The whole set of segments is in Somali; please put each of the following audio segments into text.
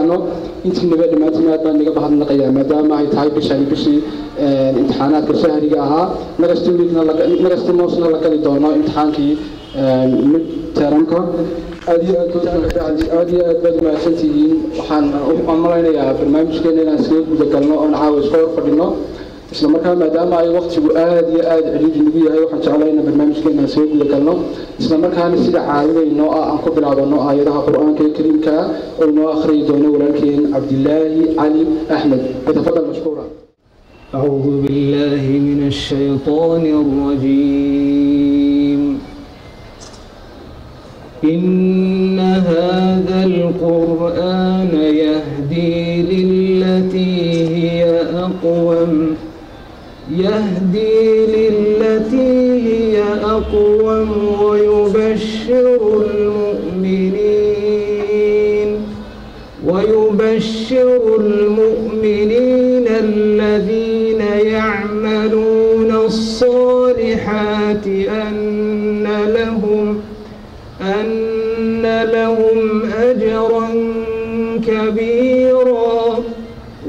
aragno. Intiinaba dhammaantiin aad baan naga mahadnaqayaa, maadaama ay tahay bishani bishii imtixaanaadka shahriga ahaa, next weekna, next monthna la gali doono imtixaankii mid termka. Aad iyo aad, aad iyo aad baad umahadsantihiin. Waxaan malaynayaa barnaamijkeena inaan iskaga guda galno oon caawa iska hor fadhino. Isla markaa, maadaama ay waqtigu aad iyo aad ciriiri nagu yahay, waxaan jeclay inaan barnaamijkeena iskaga guda galno, isla markaana sida caadadaynoo ah aan ku bilaabano aayadaha Qur-aanka ee kariimka oo inoo akhriyi doono walaalkeen Cabdilaahi Cali Axmed. Yatafadal mashkuura. أعوذ بالله من الشيطان الرجيم. إن هذا القرآن يهدي للتي هي أقوم، يهدي للتي هي أقوم، ويبشر المؤمنين الذين يعملون الصالحات أن لهم أجرا كبيرا،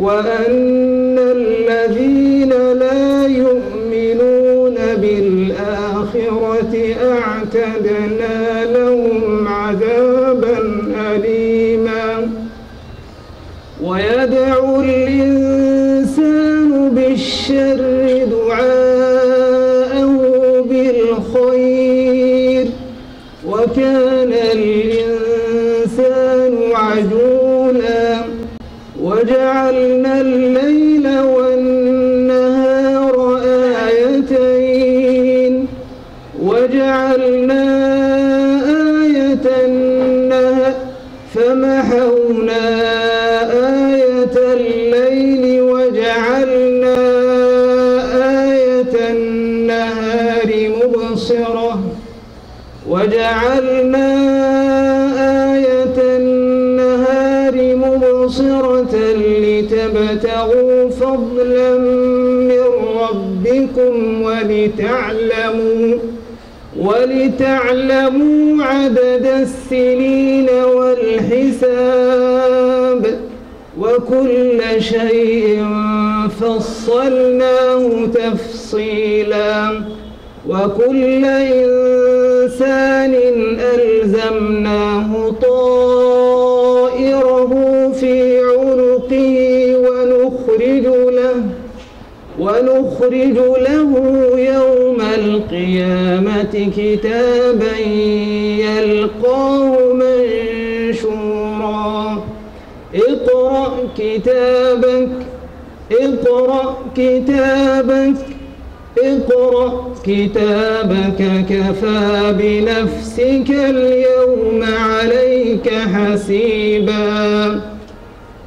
وأن الذين لا يؤمنون بالآخرة أعتدنا لهم عذابا أليما. ويدعو الإنسان بالشر دعاءه بالخير، وكان الإنسان عجولا. وجعلنا الليل والنهار آيتين، وجعلنا آية النهار، فمحونا آية الليل وجعلنا آية النهار مبصرة، وجعلنا آية النهار مبصرة لتبتغوا فضلا من ربكم ولتعلموا عدد السنين والحساب، وكل شيء فصلناه تفصيلا. وكل إنسان ألزمناه طائره في عنقه، ونخرج له يوم القيامة كتابا يلقاه منشورا. اقرأ كتابك، اقرأ كتابك، اقرأ كتابك، كفى بنفسك اليوم عليك حسيبا.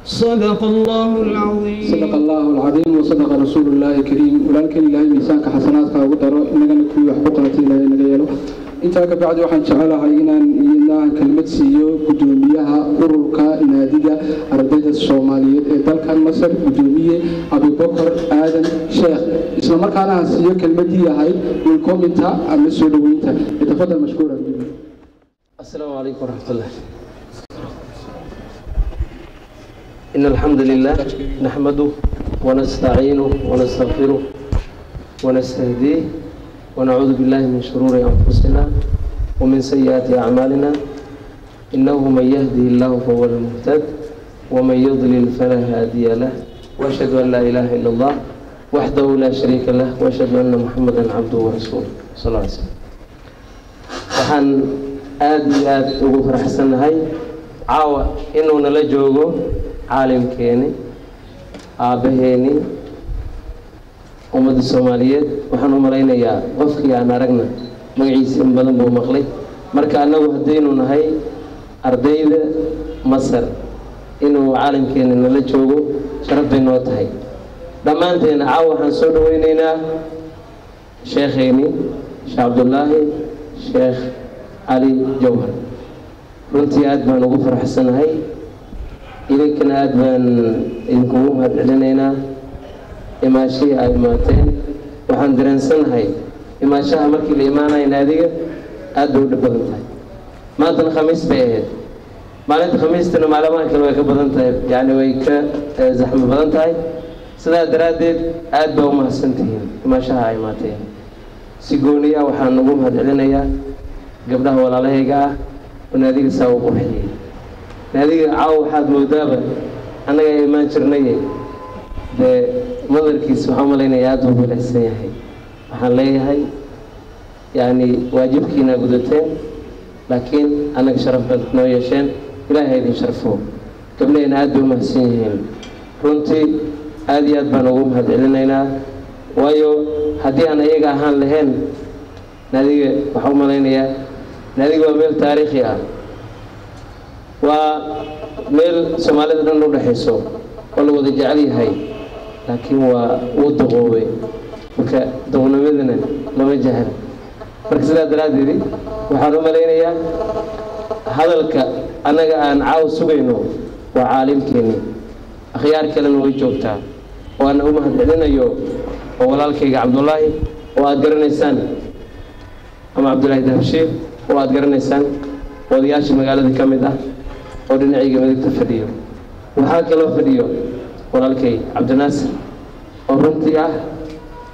صدق الله العظيم. صدق الله العظيم وصدق رسول الله الكريم. Walaalkan Ilaahay miisaanka xasanaadka ugu daro, inagana kuwii wax ku qaatay Ilaahay naga yeelo. Intaa ka bacdi, waxaan jecelahay inaan iyadna kelmad siiyo gudoomiyaha ururka naadiga ardayda Soomaaliyeed ee dalkan Masar, gudoomiye Abubakar Aadan Sheekh, isla markaana aan siiyo kelmadii ahayd welcomingta ama soo dhaweynta. Yatafadal mashkuura. السلام عليكم ورحمة الله. إن الحمد لله نحمده ونستعينه ونستغفره ونستهديه، ونعوذ بالله من شرور أنفسنا ومن سيئات أعمالنا، إنه من يهده الله فهو المهتد، ومن يضلل فلا هادي له، وأشهد أن لا إله إلا الله وحده لا شريك له، وأشهد أن محمدا عبده ورسوله صلى الله عليه وسلم. Waxaan aada iyo aada ugu faraxsannahay caawa inuu nala joogo caalimkeeni, aabbaheeni, ummadda Soomaaliyeed. Waxaan u malaynayaa qofkii aan aragna magaciisa in badan buu maqlay. Marka annagu haddaynu nahay ardayda Masar, inuu caalimkeeni nala joogo sharaf bay noo tahay dhammaanteena. Caawa waxaan soo dhaweyneynaa sheekheeni, Sheekh Cabdullaahi Sheekh Cali Jawhar. Runtii aada baan ugu faraxsanahay, idinkana aada baan idinkugu mahad celinaynaa imaashihii ay imaateen. Waxaan dareensanahay imaashaha markii la imaanaya naadiga aad bay u dhib badan tahay. Maantana Khamiis bay ahayd. Maalinta Khamiistana maalmaha kale way ka badan tahay, yacni way ka zaxmo badan tahay. Sidaa daraaddeed aad baa u mahadsantihiin imaashaha ay imaateen. Si gooniya waxaan ugu mahad celinayaa gabdhaha walaalahayga ah oo naadiga saa u qurxiyey. Naadiga caawa waxaad moodaaba annaga imaan jirnaye, dee madarkiisa waxaan umalaynaya aad buu bilicsan yahay. Waxaan leeyahay, yacni waajibkiina gudateen, laakiin annaga sharaf baad noo yeesheen. Ilaahay idin sharfo. Gabdhahayna aad bay u mahadsan yihiin runtii, aad iyo aad baan ugu mahad celinaynaa, waayo haddii aan ayaga ahaan lahayn naadiga, waxaan u malaynayaa naadiga waa meel taariikhi ah, waa meel Soomaalida dhan u dhexayso oo la wada jecel yahay, laakiin waa uu duqoobay. Marka duqnimadana lama jahal. Marka sidaa daraaddeed waxaan u malaynayaa hadalka annaga aan caaw sugayno waa caalimkeeni. Akhyaar kalena way joogtaa oo aan u mahad celinayo, oo walaalkayga Cabdullaahi oo aad garanaysaan, ama Cabdullaahi Dahabshiil oo aad garanaysaan, odayaasha magaalada ka mid ah oo dhinacayga midigta fadhiyo. Waxaa kaloo fadhiyo walaalkay Cabdinaasir oo runtii ah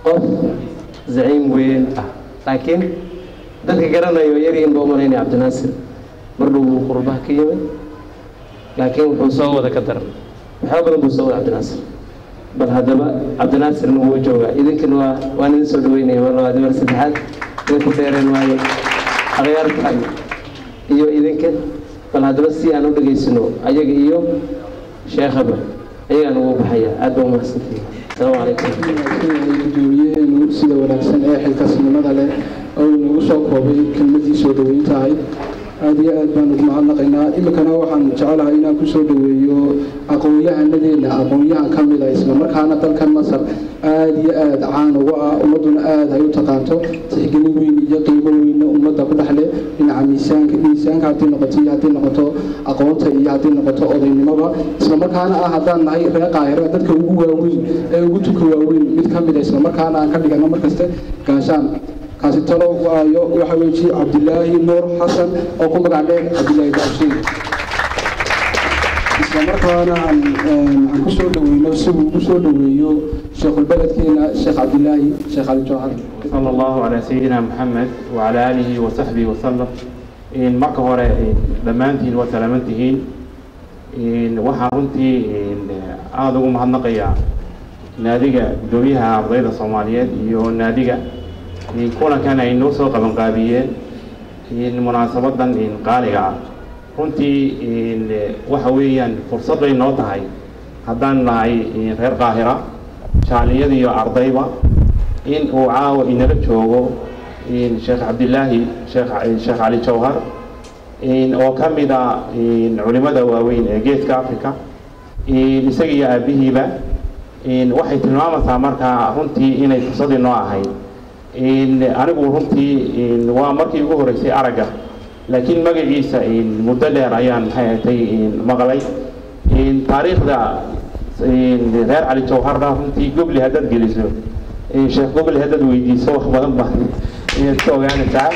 qof zaciim weyn ah, laakiin dadka garanayo yaryihin baa u malaynaya. Cabdinaasir mar dhow buu qurbaha ka yimid, laakiin wuxuu soo wada ka daran, waxyaaba badan buu soo wada Cabdinaasir. Bal haddaba Cabdinaasirna wuu joogaa, idinkana waan idin soo dhaweynaya mar labaad, mar saddexaad. Idinku dheereen maayo akhyaartan iyo idinka. Bal haddaba si aan u dhegaysano ayaga iyo sheekhaba, ayagaan ugu baxaya. Aad baa umahadsantihiin. Asalaamu calaykum. Gudoomiyaheenu sida wanaagsan ee xilkaasnimada leh oo uu nagu soo koobay kelmadii soo dhaweyntahay, aad iyo aad baan ugu mahadnaqaynaa. Iminkana waxaan jecelahay inaan kusoo dhaweeyo aqoon-yahanadeenna, aqoon-yahan ka mid a, islamarkaana dalkan Masar aad iyo aad caan uga ah, ummadduna aad ay u taqaanto, tixgelin weyn iyo qiimo weynna ummadda ku dhexle dhinaca miisaanka haddii noqoto iyo haddii noqoto aqoonta iyo haddii noqoto odaynimoba, islamarkaana ah haddaan nahay reer Qaahira dadka ugu waaweyn ee ugu tuka waaweyn mid ka mid a, islamarkaana aan ka dhigano markaste gaashaan. Kaasi talo waayo waxa weji Cabdilaahi Nuur Xasan oo ku magac dheer Cabdilaahi Daabshiil, islamarkaana aan ku soo dhaweyno si uu ugu soo dhaweeyo sheekhulbeledkeena Sheekh Cabdilaahi Sheekh Cali Jawhar. صلى الله على سيدنا محمد وعلى آله وصحبه وسلم. إن marka hore dhammaantiin waa salaamantihiin. Waxaan runtii aada ugu mahadnaqayaa naadiga, guddoomiyaha ardayda Soomaaliyeed iyo naadiga, kulankan ay noo soo qabanqaabiyeen munaasabadan qaaliga ah. Runtii waxa weeyaan fursad bay noo tahay haddaan nahay reer Qaahira, jaaliyad iyo ardayba, in uu caawa inala joogo Sheekh Cabdilaahi Sheekh Cali Jawhar oo ka mid a culimada waaweyn ee Geeska Africa, isaga iyo aabihiiba. Waxay tilmaamaysaa markaa runtii inay fursadii noo ahayd. Anigu runtii waa markii ugu horreysay aragga, laakiin magaciisa muddo dheer ayaan maxay ahatay maqlay. Taariikhda reer Cali Jawharna runtii Gobli haddaad geliso, Sheekh Gobli haddaad weydiiso, wax badan baa inaad ka ogaanaysaa.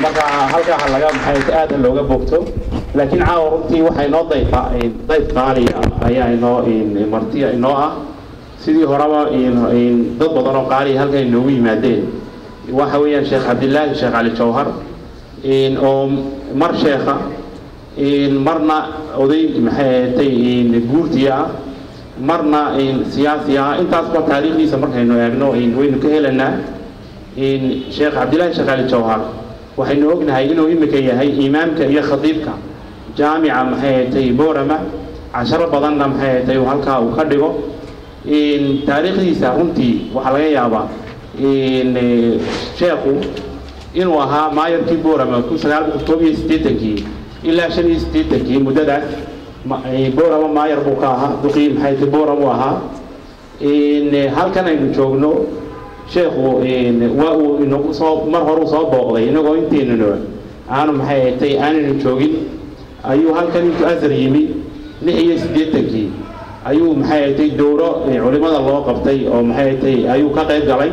Marka halkaa laga maxay aad looga bogto. Laakiin caawa runtii waxay noo dayfa dayf qaaliya ayaa inoo martiya inoo ah, sidii horeba dad badan oo qaaliya halkan inoogu yimaadeen. Waxa weeyaan Sheekh Cabdilaahi Sheekh Cali Jawhar oo mar sheekha, marna oday maxay ahatay guurtiya ah, marna siyaasi ah. Intaasba taariikhdiisa markaynu eegno waynu ka helanaa. Sheekh Cabdilaahi Sheekh Cali Jawhar waxaynu ognahay inuu imika yahay imaamka iyo khatiibka jaamica maxay ahatay Boorama, casharo badanna maxay ahatay halkaa uu ka dhigo. Taariikhdiisa runtii waxaa laga yaabaa sheekhu inuu ahaa maayarkii Boorama 1981-kii ilaa 85-kii. Muddadaas Boorama maayar buu ka ahaa, duqii maxay tahay Boorama uu ahaa. Halkan aynu joogno sheekhu waa uu inagu soo mar hore uu soo booqday, inagoo inteynuna aanu maxay ahatay aanaynu joogin ayuu halkan intuu Azhar yimi 86-kii ayuu maxay ahatay dowro culimada loo qabtay oo maxay ahatay ayuu ka qayb galay.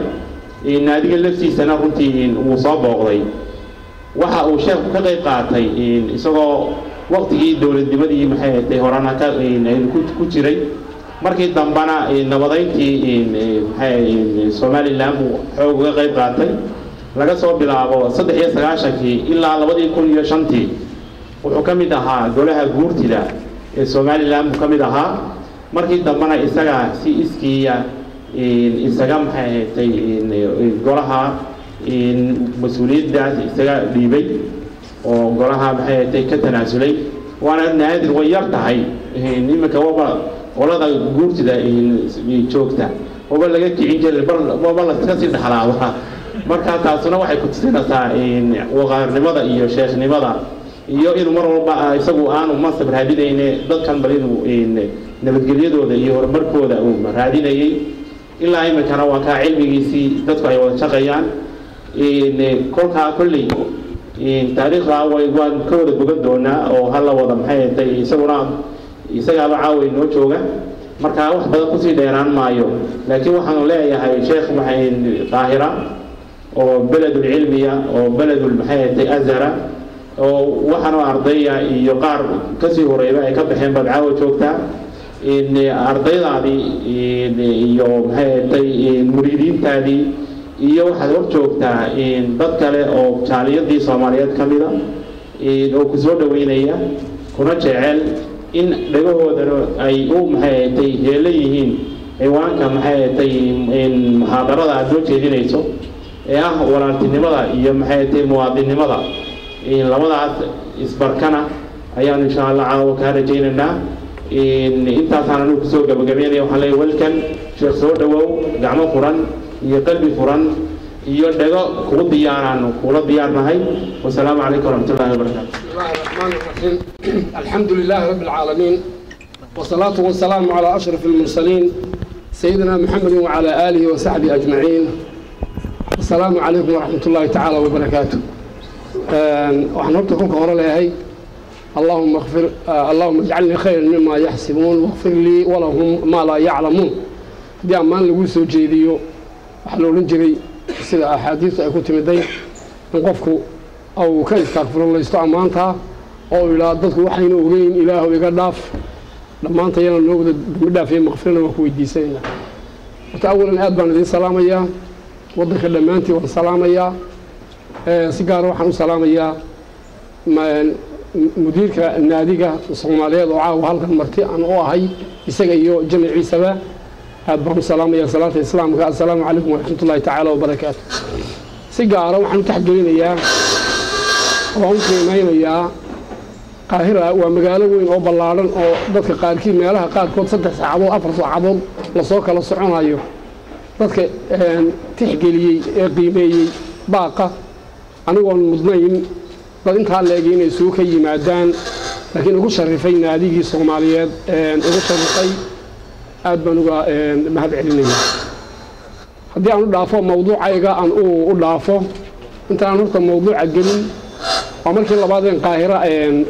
Naadiga laftiisana runtii wuu soo booqday. Waxa uu sheekhu ka qayb qaatay isagoo Waqtigii dowladnimadii maxay ahayd horena ka ku jiray, markii dambana nabadeyntii maxay Somaliland buu xoog uga qayb qaatay. Laga soo bilaabo 93-kii ilaa 2005-tii wuxuu ka mid ahaa golaha guurtida ee Somaliland buu ka mid ahaa. Markii dambena isaga si iskiiya isaga maxay ahayd golaha mas-uuliyaddaas isaga dhiibay oo golaha maxay ahayd ka tanaasulay. Waana naadir, way yar tahay iminka, waba qolada guurtida joogta waba laga kicin jiray, bal waba laska sii dhexlaaba. Marka taasuna waxay ku tusinaysaa waqaarnimada iyo sheekhnimada iyo inuu mar walba isagu aanu mansab raadinayne, dadkan bal inuu nabadgelyadooda iyo horumarkooda uu raadinayay. Ilaa iminkana waa kaa cilmigiisii dadku ay wada shaqeeyaan. Kolkaa kolley taariikhda waan ka wada bogan doonaa oo hala wada maxay ahayd isaguna isagaaba caawa inoo jooga. Marka wax badan kusii dheeraan maayo, laakiin waxaanu leeyahay sheekh maxay Qaahira oo beledul cilmiya oo beledul maxay ahayd azhara oo waxaanu ardaya iyo qaar kasii horeyba ay ka baxeen baad caawa joogtaa. Ardaydaadii iyo maxay ahayd muriidiintaadii iyo waxaad hor joogtaa dad kale oo jaaliyadii Soomaaliyeed ka mida oo ku soo dhaweynaya kuna jecel in dhagahoodana ay u maxay ahayd heelo yihiin ciwaanka maxay ahayd muxaadarada aad soo jeedinayso ee ah walaaltinimada iyo maxay ahayd muwaadinnimada. Labadaas isbarkana ayaanu insha Allah caawa kaa rajaynaynaa. Intaasaan anigu kusoo gabagabeynaya. Waxaan leeyahay welkan sheekh, soo dhawow, gacmo furan iyo qalbi furan iyo dhago kugu diyaaraanu kula diyaarnahay. Wasalaamu calaykum waraxmatullaahi wabarakaatu. بسم الله الرحمن الرحيم، الحمد لله رب العالمين، والصلاة والسلام على أشرف المرسلين سيدنا محمد وعلى آله وصحبه أجمعين. السلام عليكم ورحمة الله تعالى وبركاته. Waxaan horta kolka hore leeyahay اللهم اغفر، اللهم اجعلني خيرا مما يحسبون واغفر لي ولهم ما لا يعلمون. Haddii ammaan lagu soo jeediyo, waxaa la odhan jiray sida axaadiistu ay ku timiday in qofku uu ka istaaqfirulaysto ammaantaa oo uu yidhaha dadku waxayna ogeyn Ilaahu iga dhaaf. Dhammaantayana noo wada dambi dhaaf iyo maqfirana waan ku weydiisanaynaa. Horta awalan aad baan idiin salaamayaa, waddanka dhammaantii waan salaamayaa, si gaara waxaan u salaamayaa mudiirka naadiga Soomaaliyeed oo caawa halkan marti aan u ahay, isaga iyo jamiciisaba aad baan u salaamayaa salaata islaamka, assalaamu calaykum waraxmat ullahi tacaala wabarakaatu. Si gaara waxaan u taxgelinayaa oo u qiimeynayaa Qaahira. Waa magaalo weyn oo ballaadhan oo dadka qaarkii meelaha qaarkood 3 saacadood, 4 saacadood lasoo kala soconayo. Dadka tixgeliyey ee qiimeeyey baaqa anigoon mudnayn dad intaa leegay inay isugu ka yimaadaan, laakiin ugu sharifay naadigii Soomaaliyeed ugu sharifay, aad baan uga mahad celinaya. Haddii aan u dhaafo mawduucayga, aan u dhaafo intaan horta mawduuca gelin, waa markii labaadeen Qaahira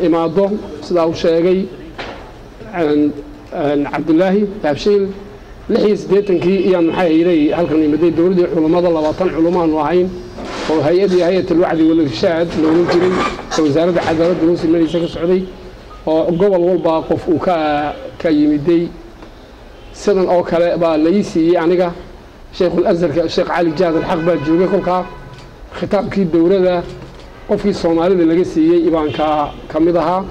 imaado. Sidaa uu sheegay Cabdulaahi Daabshiil, 86-kii iyaan maxay hayday halkan imiday. Dowladdii culummada 20 culumaanu ahayn oo hay-adii Hay-at Alwacdi Walirshaad la odhan jiray oo Wasaaradda Cadaaladda loo simanaysa ka socday oo gobol walba qof uu ka yimiday, sidan oo kale baa lai siiyey aniga. Sheikhul Azharka Sheekh Cali Jaad Alxaq baa joogay kolkaa. Khitaabkii dowladda qofkii Soomaalida laga siiyey ibaan ka mid ahaa.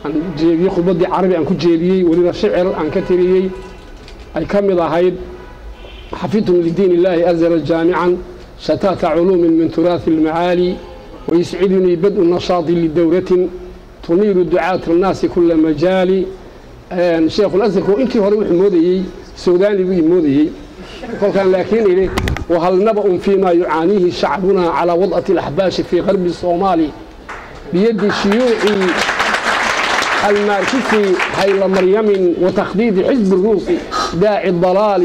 Aan jeediyey khudbaddii Carabi aan ku jeediyey, weliba shicir aan ka tiriyey ay ka mid ahayd: xafidtum lidiin illaahi azhara jaamican shataata culuumin min turaathi almacaali, wayuscidunii bad'u nashaati lidowratin tuniiru ducaata annaasi kula majaali. Sheikhul Azharku intii hore wuxuu moodayey Suudaani buu moodayey kolkaan, laakiin idhi: وهل نبأ فيما يعانيه شعبنا على وضعة الأحباش في غرب الصومال بيد الشيوعي الماركسي هيل مريم وتخديد حزب الروسي داعي الضلال،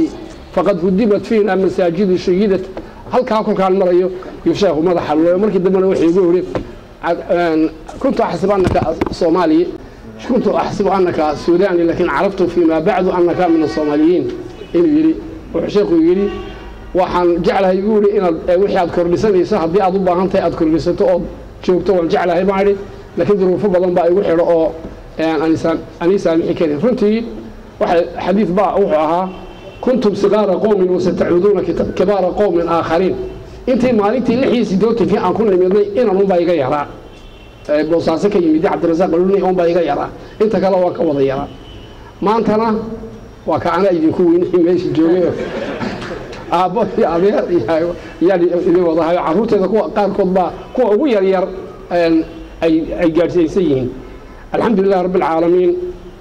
فقد هدمت فينا مساجد شيدت. Halkaa kolkaan marayo yuu sheekhu madaxa loo. Markii dambena wuxuu igu yidhi: كنت أحسب أنك صومالي، كنت أحسب أنك سوداني، لكن عرفت فيما بعد أنك من الصوماليين. Inuu yidhi wuxuu sheekhu yidhi: waxaan jeclahay buu yidhi inaad wixii aad kordhisanayso haddii aad u baahan tahay aad kordhisato ood joogto, waan jeclahay baan idhi. Laakiin duruufo badan baa igu xidho oo aan saamixi karin. Runtii waxa xadiid baa wuxuu ahaa kuntum sigaara qowmin wasatacuuduuna kibaara qowmin aakhariin. Intii maalintii 86-kii aan ku nimidnay inan unbaa iga yaraa, Boosaaso ka yimid Cabdirasaaq Aluni unbaa iga yaraa, inta kale waa ka wada yaraa. Maantana waa ka anaa idinku weynay meesha joogay, aabbo iyo adeer yaan idin wadahayo. Carruurteeda kuwa qaarkood baa kuwa ugu yaryar ay gaadhsiinsan yihiin. Alxamdulilah rabbi alcaalamiin.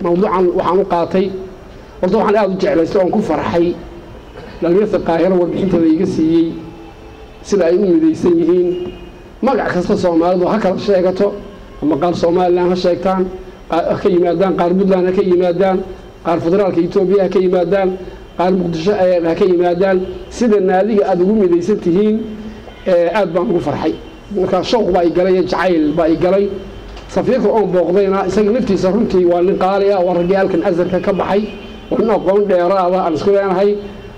Mawduucan waxaan u qaatay horta waxaan aada u jeclaystay oon ku farxay dhalinyarta Qaahiro warbixinteeda iga siiyey sida ay u midaysan yihiin. Magac kasta Soomaalidu ha kala sheegato, ama qaar Somalilan ha sheegtaan, ha ka yimaadaan, qaar Puntland ha ka yimaadaan, qaar federaalka Etoobiya ha ka yimaadaan, qaar Muqdisho ha ka yimaadaan, sida naadiga aada ugu midaysan tihiin aad baan ugu farxay. Markaa shawq baa i galay, jacayl baa i galay. Safiirka oon booqdayna isaga laftiisa runtii waa nin qaali ah, waa raggii halkan Azharka ka baxay, waa nin aqoon dheeraada aan isku leenahay.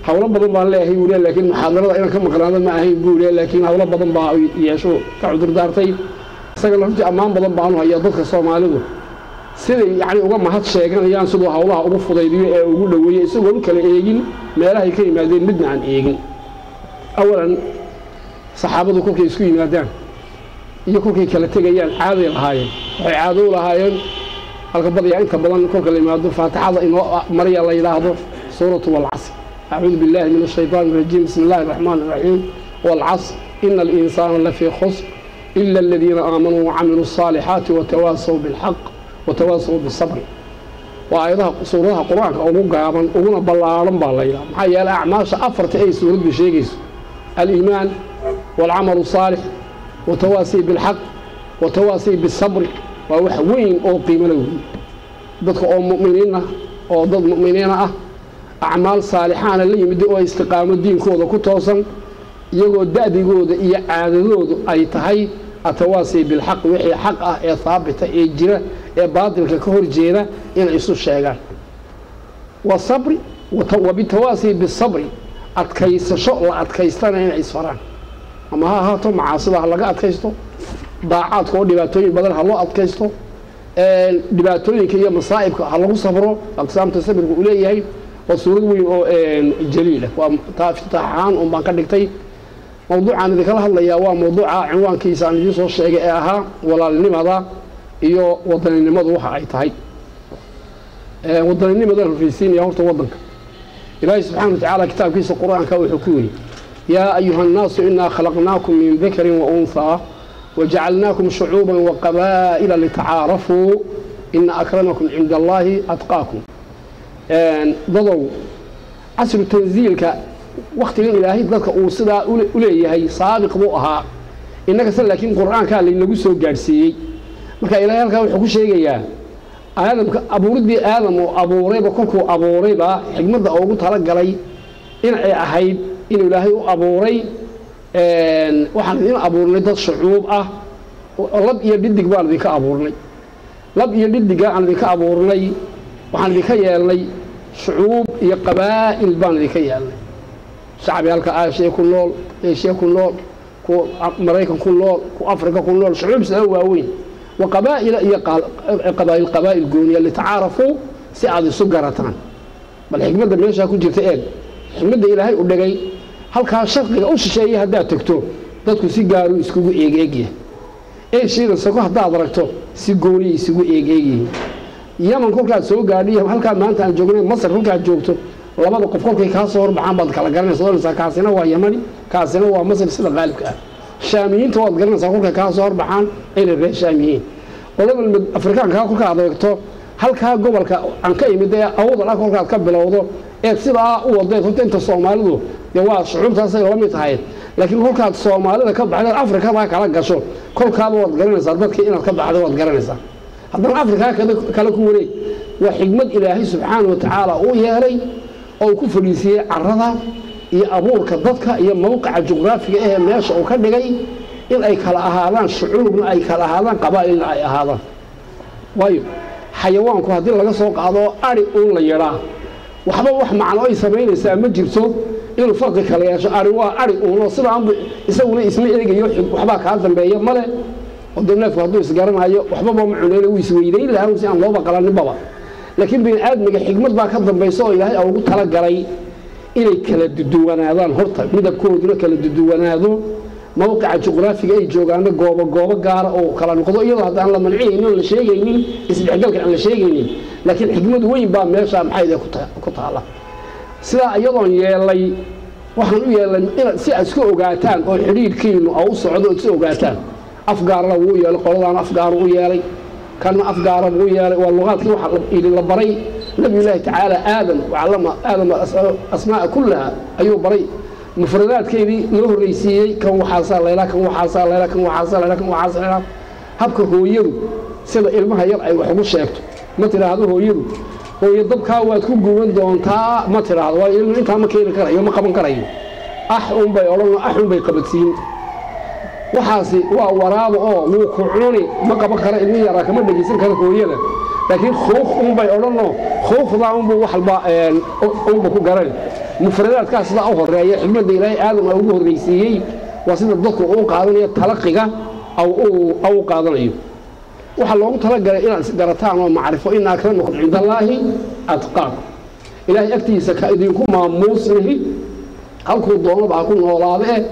Hawlo badan baan leeyahay buu le, laakiin muxaadarada inaan ka maqnaado ma ahayn buu le, laakiin hawlo badan baa yeesho ka cudurdaartay. Isagana runtii ammaan badan baanu hayaa. Dadka Soomaalidu siday yacni uga mahad sheeganayaan siduu hawlaha ugu fudaydiyo ee ugu dhoweeyey, isagoon u kala eegin meelahay ka yimaadeen, midna aan eegin. Awalan saxaabadu kolkay isku yimaadaan iyo kolkay kala tegayaan caaday lahaayeen. Waxay caado u lahaayeen halka badayaa inta badan kolka la yimaado faatixada inoo marya la yidhaahdo suuratu Walcasr. Acuudu billahi min ashaytaan arajiim, bismi illahi araxmaan araxiim, walcasr ina alinsaana lafii khusr ila aladiina aamanuu wacamiluu الصaalixaati watawaasaw bilxaq watawaasaw bisabr. Waa aayadaha suuradaha Qur-aanka ugu gaaban uguna ballaadhan baa la yidhaha. Maxaa yeelay acmaasha afarta ay suuraddu sheegayso, aliimaan waalcamalu saalix watawaasii bilxaq watawaasii bisabri, waa wax weyn oo qiimo la weeye. Dadka oo mu'miniina oo dad mu'miniina ah, acmaal saalixaana la yimid oo istiqaamo diinkooda ku toosan, iyagoo da'digooda iyo caadadoodu ay tahay atawaasii bilxaq, wixii xaq ah ee haabita ee jira ee baatilka ka hor jeeda inay isu sheegaan, wasabri wabitawaasii bisabri, adkaysasho la adkaystana inay isfaraan, ama ha ahaato macaasida ha laga adkaysto, daacaadka oo dhibaatooyin badan ha loo adkaysto, dhibaatooyinka iyo masaa'ibka ha lagu sabro. Aqsaamta sabirka uu leeyahay waa suurad weyn oo jaliila. Waa taa iftitaax ahaan un baan ka dhigtay. Mawduucaan idinkala hadlayaa waa mawduuca cinwaankiisa aan idiin soo sheegay ee ahaa walaalnimada iyo wadaninimadu waxa ay tahay. Wadaninnimadan horreysiinaya horta waddanka. Ilaahay subxana wa tacaala kitaabkiisa Qur-aanka wuxuu ku yidhi: yaa ayuha annaasu inaa khalaqnaakum min dakarin wa unhaa wajacalnaakum shucuuban waqabaa'ila litacaarafuu ina akramakum cinda allahi atqaakum. Dadow, casru tansiilka wakhtigan Ilaahay dadka uu sidaa u leeyahay saabiq buu ahaa innagase, laakiin Qur-aankaa laynagu soo gaadhsiiyey. Marka Ilahay halkaa wuxuu ku sheegayaa Aadamka abuuriddii Aadam uu abuurayba, kolkuu abuurayba xigmadda ugu talagalay in ay ahayd inuu Ilaahay u abuuray. Waxaan idin abuurnay dad shucuub ah, lab iyo dhidig baan idinka abuurnay, lab iyo dhidigga aan idinka abuurnay, waxaan idinka yeelnay shucuub iyo qabaa'il baan idinka yeelnay. Shacbi halka Aashiya ku nool, Eeshiya ku nool, ku Maraykan ku nool, ku Afrika ku nool, shucuub sida waaweyn, wa qabaa'ila iyo qabaa'il, qabaa'il gooniya, litacaarafuu, si aad isu garataan. Bal xikmadda meeshaa ku jirta eeg, xikmadda Ilaahay u dhigay halkaa. Sharqiga u shisheeyay haddaad tegto dadku si gaaru iskugu eeg-eegyahay. Eeshiida soko haddaad aragto si gooniya isugu eeg-eegyihiin. Yaman kolkaad soo gaadhiy, halkaa maanta aan joognay Masar kolkaad joogto, labada qof kolkay kaa soo horbaxaan baad kala garanaysa, oranaysaa kaasina waa Yamani, kaasina waa Masar. Sida qaalibka ah Shaamiyiinta waad garanaysaa kolkay kaa soo horbaxaan inay reer Shaam yihiin. Qolada Afrikaankaa kolka aad eegto halkaa gobolka aan ka imid ee Awdal ah kolkaad ka bilowdo eed sidaa u wadeed, horta inta Soomaalidu dee waa shucuubtaasay la mid tahay, laakiin kolkaad Soomaalida ka baxdeed Afrikadaa kala gasho kolkaaba waad garanaysaa dadkii inaad ka baxday, waad garanaysaa. Haddana Afrikaa kale ku wareeg. Waa xigmad Ilaahay subxaana wa tacaala uu yeelay oo uu ku fadhiisiiyey carada iyo abuurka dadka iyo mawqica juqraafiga ahee meesha uu ka dhigay in ay kala ahaadaan shucuubna ay kala ahaadaan, qabaa'ilna ay ahaadaan. Waayo xayawaanku haddii laga soo qaado ari uun la yidhaa, waxba wax macno ay samaynaysaa ma jirto inuu farqi kala yeesho. Ari waa ari uunoo sidaanbu isaguna isma eegayo, waxbaa kaa dambeeya male. Oo dee neefku hadduu isgaranayo waxbaba ma cuneyna, wuu isweydayn lahaa si aan looba qalaninbaba. Laakiin bini aadmiga xikmad baa ka dambaysa oo Ilaahay ugu talagalay inay kala duduwanaadaan, horta midabkooduna kala duduwanaado, mawqica juqraafiga ay joogaana goobo goobo gaara oo kala noqdo, iyadoo hadda aan la mancinaynin oo la sheegaynin isdhexgalka aan la sheegaynin, laakiin xikmad weyn baa meesha maxay ku taala. Sidaa iyadoon yeelay, waxaan u yeelay inaad si aad isku ogaataan oo xidhiidhkiinu u socdo ood is ogaataan. Afgaarna wuu yeelay, qoladaan afgaaru u yeelay, kana afgaara buu yeelay. Waa luqaadkii waxa ili la baray Nabiyullaahi tacaala Aadam, wacallama Aadama asmaa'a kullaha ayuu baray, mufradaadkeedii loo horreysiiyey. Kan waxaasaa laylaa, kan waxaasaa laylaa, kan waxaasaa laylaa, kan waxaasaa laylaa. Habka hooyadu sida ilmaha yar ay wax ugu sheegto, ma tidhaahdo hooyadu "Hooyo, dabkaa waad ku guban doontaa," ma tidhaahdo, waayo ilmu intaa ma keeni karayo, ma qaban karayo. Ax unbay odhan, ax unbay qabadsiin. Waxaasi waa waraaba oo wuu ku cuni, ma qaban karo ilmi yaraa, kama dhegeysan karo hooyada, laakiin khuuq unbay odhanoo khuuqdaa unbuu wax walba unba ku garan. Mufradaadkaas sidaa u horeeya, xikmadda Ilaahay Aadam ugu horreysiiyey waa sida dadku uu qaadanayo talaqiga aw u qaadanayo. Waxaa loogu talagalay inaad isgarataan oo macrifo. Ina akramakum cinda Allaahi atqaakum. Ilaahay agtiisa ka idinku maamuus lihi, halkuu doonaba ha ku noolaade eh,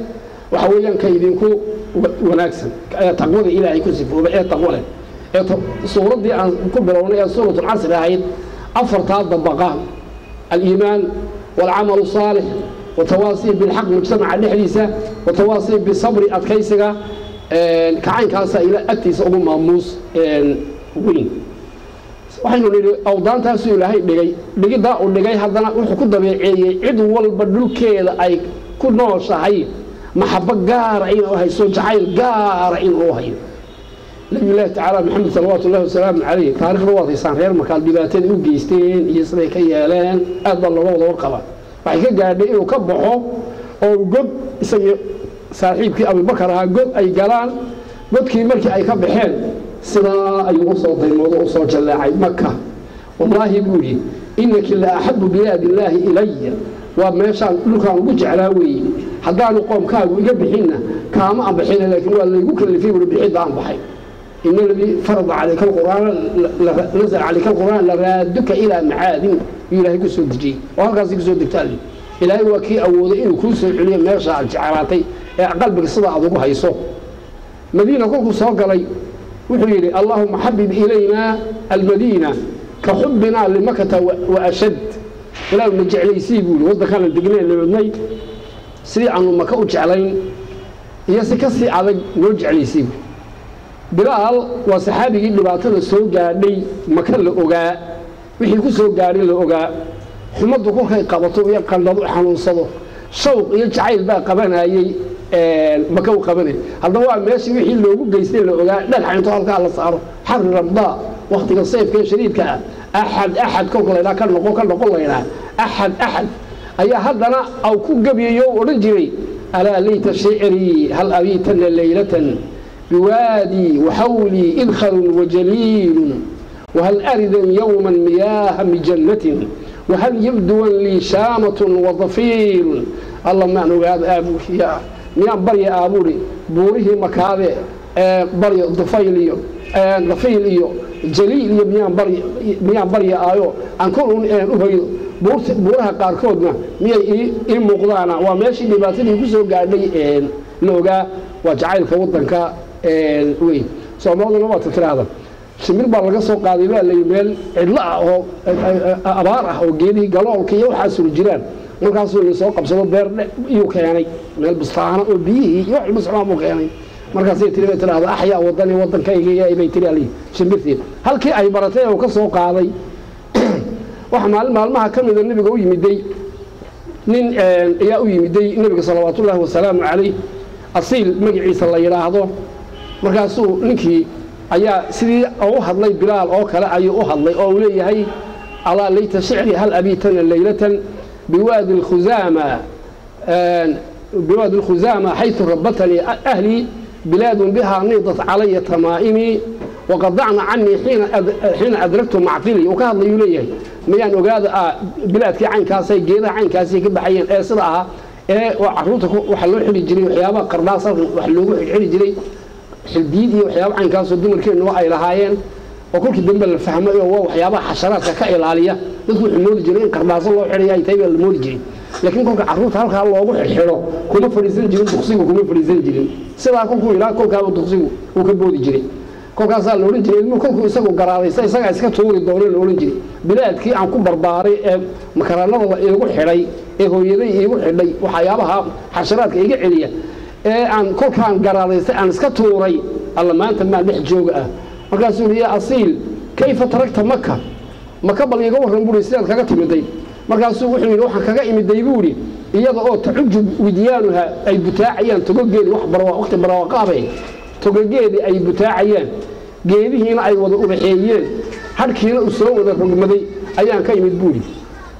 waxa weeyaan ka idinku wanaagsan ee taqwada Ilaahay ku sifoobay ee taqwo leh. Ee suuraddii aan ku bilownay ee Suuratulcasri ahayd, afartaa dabaqa: aliimaan waalcamalu saalix, watawaasii bilxaq mujtamaca dhexdiisa, watawaasii bisabri adkaysiga, kacaynkaasa ila agtiisa ugu maamuus weyn. Waxaynu nidhi awdaantaasuu Ilaahay dhigay, dhigiddaa uu dhigay haddana wuxuu ku dabeeceeyey cid walba dhulkeeda ay ku nooshahay maxabo gaara inuu hayso, jacayl gaara inuu hayo. Nabiyullaahi tacaala Maxamed salawaatu ullahi wasalaamu calayh, taarikhda waad haysaan, reer Markaad dhibaatada u geysteen iyo siday ka yeeleen aad baa looga wada warqabaa. Waxay ka gaadhay inuu ka baxo oo god isagii saaxiibkii Abubakar ahaa god ay galaan. Godkii markii ay ka baxeen sidaa ayuu usoo daymoodo, usoo jallaacay Maka. "Wallaahi," buu yidhi, "innaki la axabu bilaadi illaahi ilaya." Waa meeshaan dhulkaan ugu jeclaa weeye. Haddaanu qoomkaagu iga bixinna kaama aan bixina, laakiin waa laygu kalifay buuri bixidda aan baxay. "In aladii farada calayka alqur'aana, nazala calayka alqur'aan, laraaduka ilaa macaadin," yuu Ilaahay ku soo dejiyey oo halkaasi kusoo degtaa. Ilaahay waa kii awooday inuu kuu soo celiyo meesha aad jeclaatay ee qalbiga sida aad ugu hayso. Madiina kolkuu soo galay wuxuu yidhi: "Allaahuma xabib ilaynaa almadiina ka xubbinaa limakata wa ashad." Ilaahu na jeclaysii buu yidhi waddankaana degneen nabadnay sidii aanu Maka u jeclayn iyo si ka sii adag noo jeclaysii buui. Bilaal waa saxaabigii dhibaatada soo gaadhay Maka la ogaa, wixii ku soo gaadhay la ogaa. Xumaddu kolkay qabato iyo qandhado xanuunsado, shawq iyo jacayl baa qabanayey Maka u qabanay. Haddaba waa meeshii wixii loogu geystay la ogaa. Dhagaxa intoo halkaa la saaro, xarri ramdaa, waktiga sayfka ee shadiidka ah, axad axad kolka laydhaha, ka noqo ka noqo laydhaha, axad axad ayaa haddana aw ku gabiyayo u odhan jiray: "Alaa layta shicrii hal abiitana laylatan biwaadii waxawlii idkharun wajaliilun, wahal aridan yowman miyaaha mijannatin, wahal yabduwan lii shaamatun wadafiilun." Alla maan ogaada aabuki miyaan barya aabuuri buurihii Makaade ee baryo Dufayl iyo Dafiil iyo Jaliil iyo miyaan barya aayo aan kol un inaan u hoydo, buuraha qaarkoodna miyay ii muuqdaana? Waa meeshii dhibaatadii ku soo gaadhay la ogaa. Waa jacaylka waddanka weyn. Soomaaliduna waata tiraahda shimbir baa laga soo qaaday baa layi meel cidlo ah oo abaar ah oo geedihii galoolka iyo waxaasuna jiraan. Markaasuu nin soo qabsado beer iyuu keenay, meel bustaano oo biyihii iyo wax walba socdaan buu keenay. Markaasay tiri bay tiraahda: "Axyaa wadani, waddankayga," bay tiri ali shimbirtii halkii ay baratay oo ka soo qaaday. Waxa maalin maalmaha ka mida nebiga u yimiday nin ayaa u yimiday nebiga salawaatullaahi wasalaamu calayh, Asiil magaciisa la yidhaahdo. Markaasuu ninkii ayaa sidii u hadlay Bilaal oo kale ayuu u hadlay oo uu leeyahay: "Alaa layta shicri hal abiitana laylatan biwaadi lkhuzaama, biwaadi lkhuzaama xaytu rabatanii ahlii, bilaadun bihaa niidat calaya tamaa'imii waqadacna canii xiina adragtu macqilii." Uu ka hadlayuu leeyahay: miyaan ogaada bilaadkii caynkaasay geedaha caynkaasay ka baxayeen ee sida ahaa ee caruurta waxaa loo xidhi jiray waxyaabaha qardhaas, halkan wax loogu xidhxidhi jiray. Xildiid iyo waxyaaba caynkaasoo dumarkeennu ay lahaayeen oo kolkii dambe la fahmay oo waa waxyaabaha xasharaadka ka ilaaliya. Dadku wuxuu moodi jiray in qardhaaso loo xidhayo ay tahay baa la moodi jiray, laakiin kolka carruurta halkaa loogu xidhxidho kuma fadhiisan jirin, duqsigu kuma fadhiisan jirin. Sidaa kolkuu ilaa kolkaaba duqsigu uu ka boodi jiray. Kolkaasaa la odhan jiray ilmuhu kolkuu isagu garaadaysa isagaa iska tuuri doono la odhan jiray. Bilaadkii aan ku barbaaray ee makaraanada la iigu xidhay ee hooyaday iigu xidhay waxyaabaha xasharaadka iga celiya ee aan kolkaan garaadaystay aan iska tuuray, alla maanta maan dhex jooga ah. Markaasuu yidhi, yaa Asiil, kayfa tarakta Maka? Maka bal iiga warran, buuri, sidaad kaga timiday. Markaasuu wuxuu yidhi, waxaan kaga imiday, buuri, iyada oo tacuju widyaanuha, ay butaacayaan togogeedi, wax waqti barwaaqaabay, togogeedii ay butaacayaan, geedihiina ay wada ubaxeeyeen, hadhkiina uu soo wada rogmaday ayaan ka imid, buuri.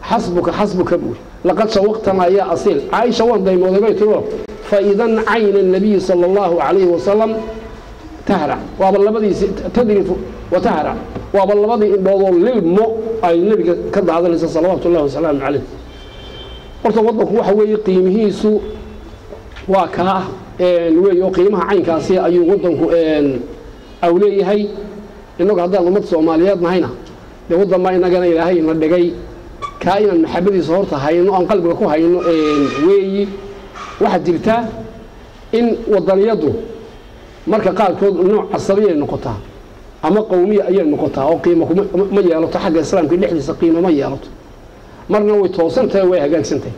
Xasbuka, xasbuka, buuri, laqad shawaqtanaa yaa Asiil. Caaisha waan daymooday, bay tiro, faidan cayna nabiyi sala allahu calayhi wasalam tahrac, waaba labadiisi, tadrifu wa tahrac, waaba labadii indhoodoo lilmo ay nebiga ka daadanaysa, salawaatu ullahi wasalaamu calayh. Horta waddanku waxa weeye qiimihiisu waa kaa weey oo qiimaha caynkaasi ayuu waddanku aw leeyahay. Innagu haddaan ummad Soomaaliyeed nahayna, dee waddan baa innagana Ilaahay na dhigay, kaa inaan maxabadiisa horta hayno, aan qalbiga ku hayno weeyi. Waxaa jirta in waddaniyaddu marka qaarkood nooc casabiyay noqotaa ama qowmiya ayay noqotaa oo qiimo ma yeelato xagga islaamka dhexdiisa, qiimo ma yeelato. Marna way toosan tahay, way hagaagsan tahay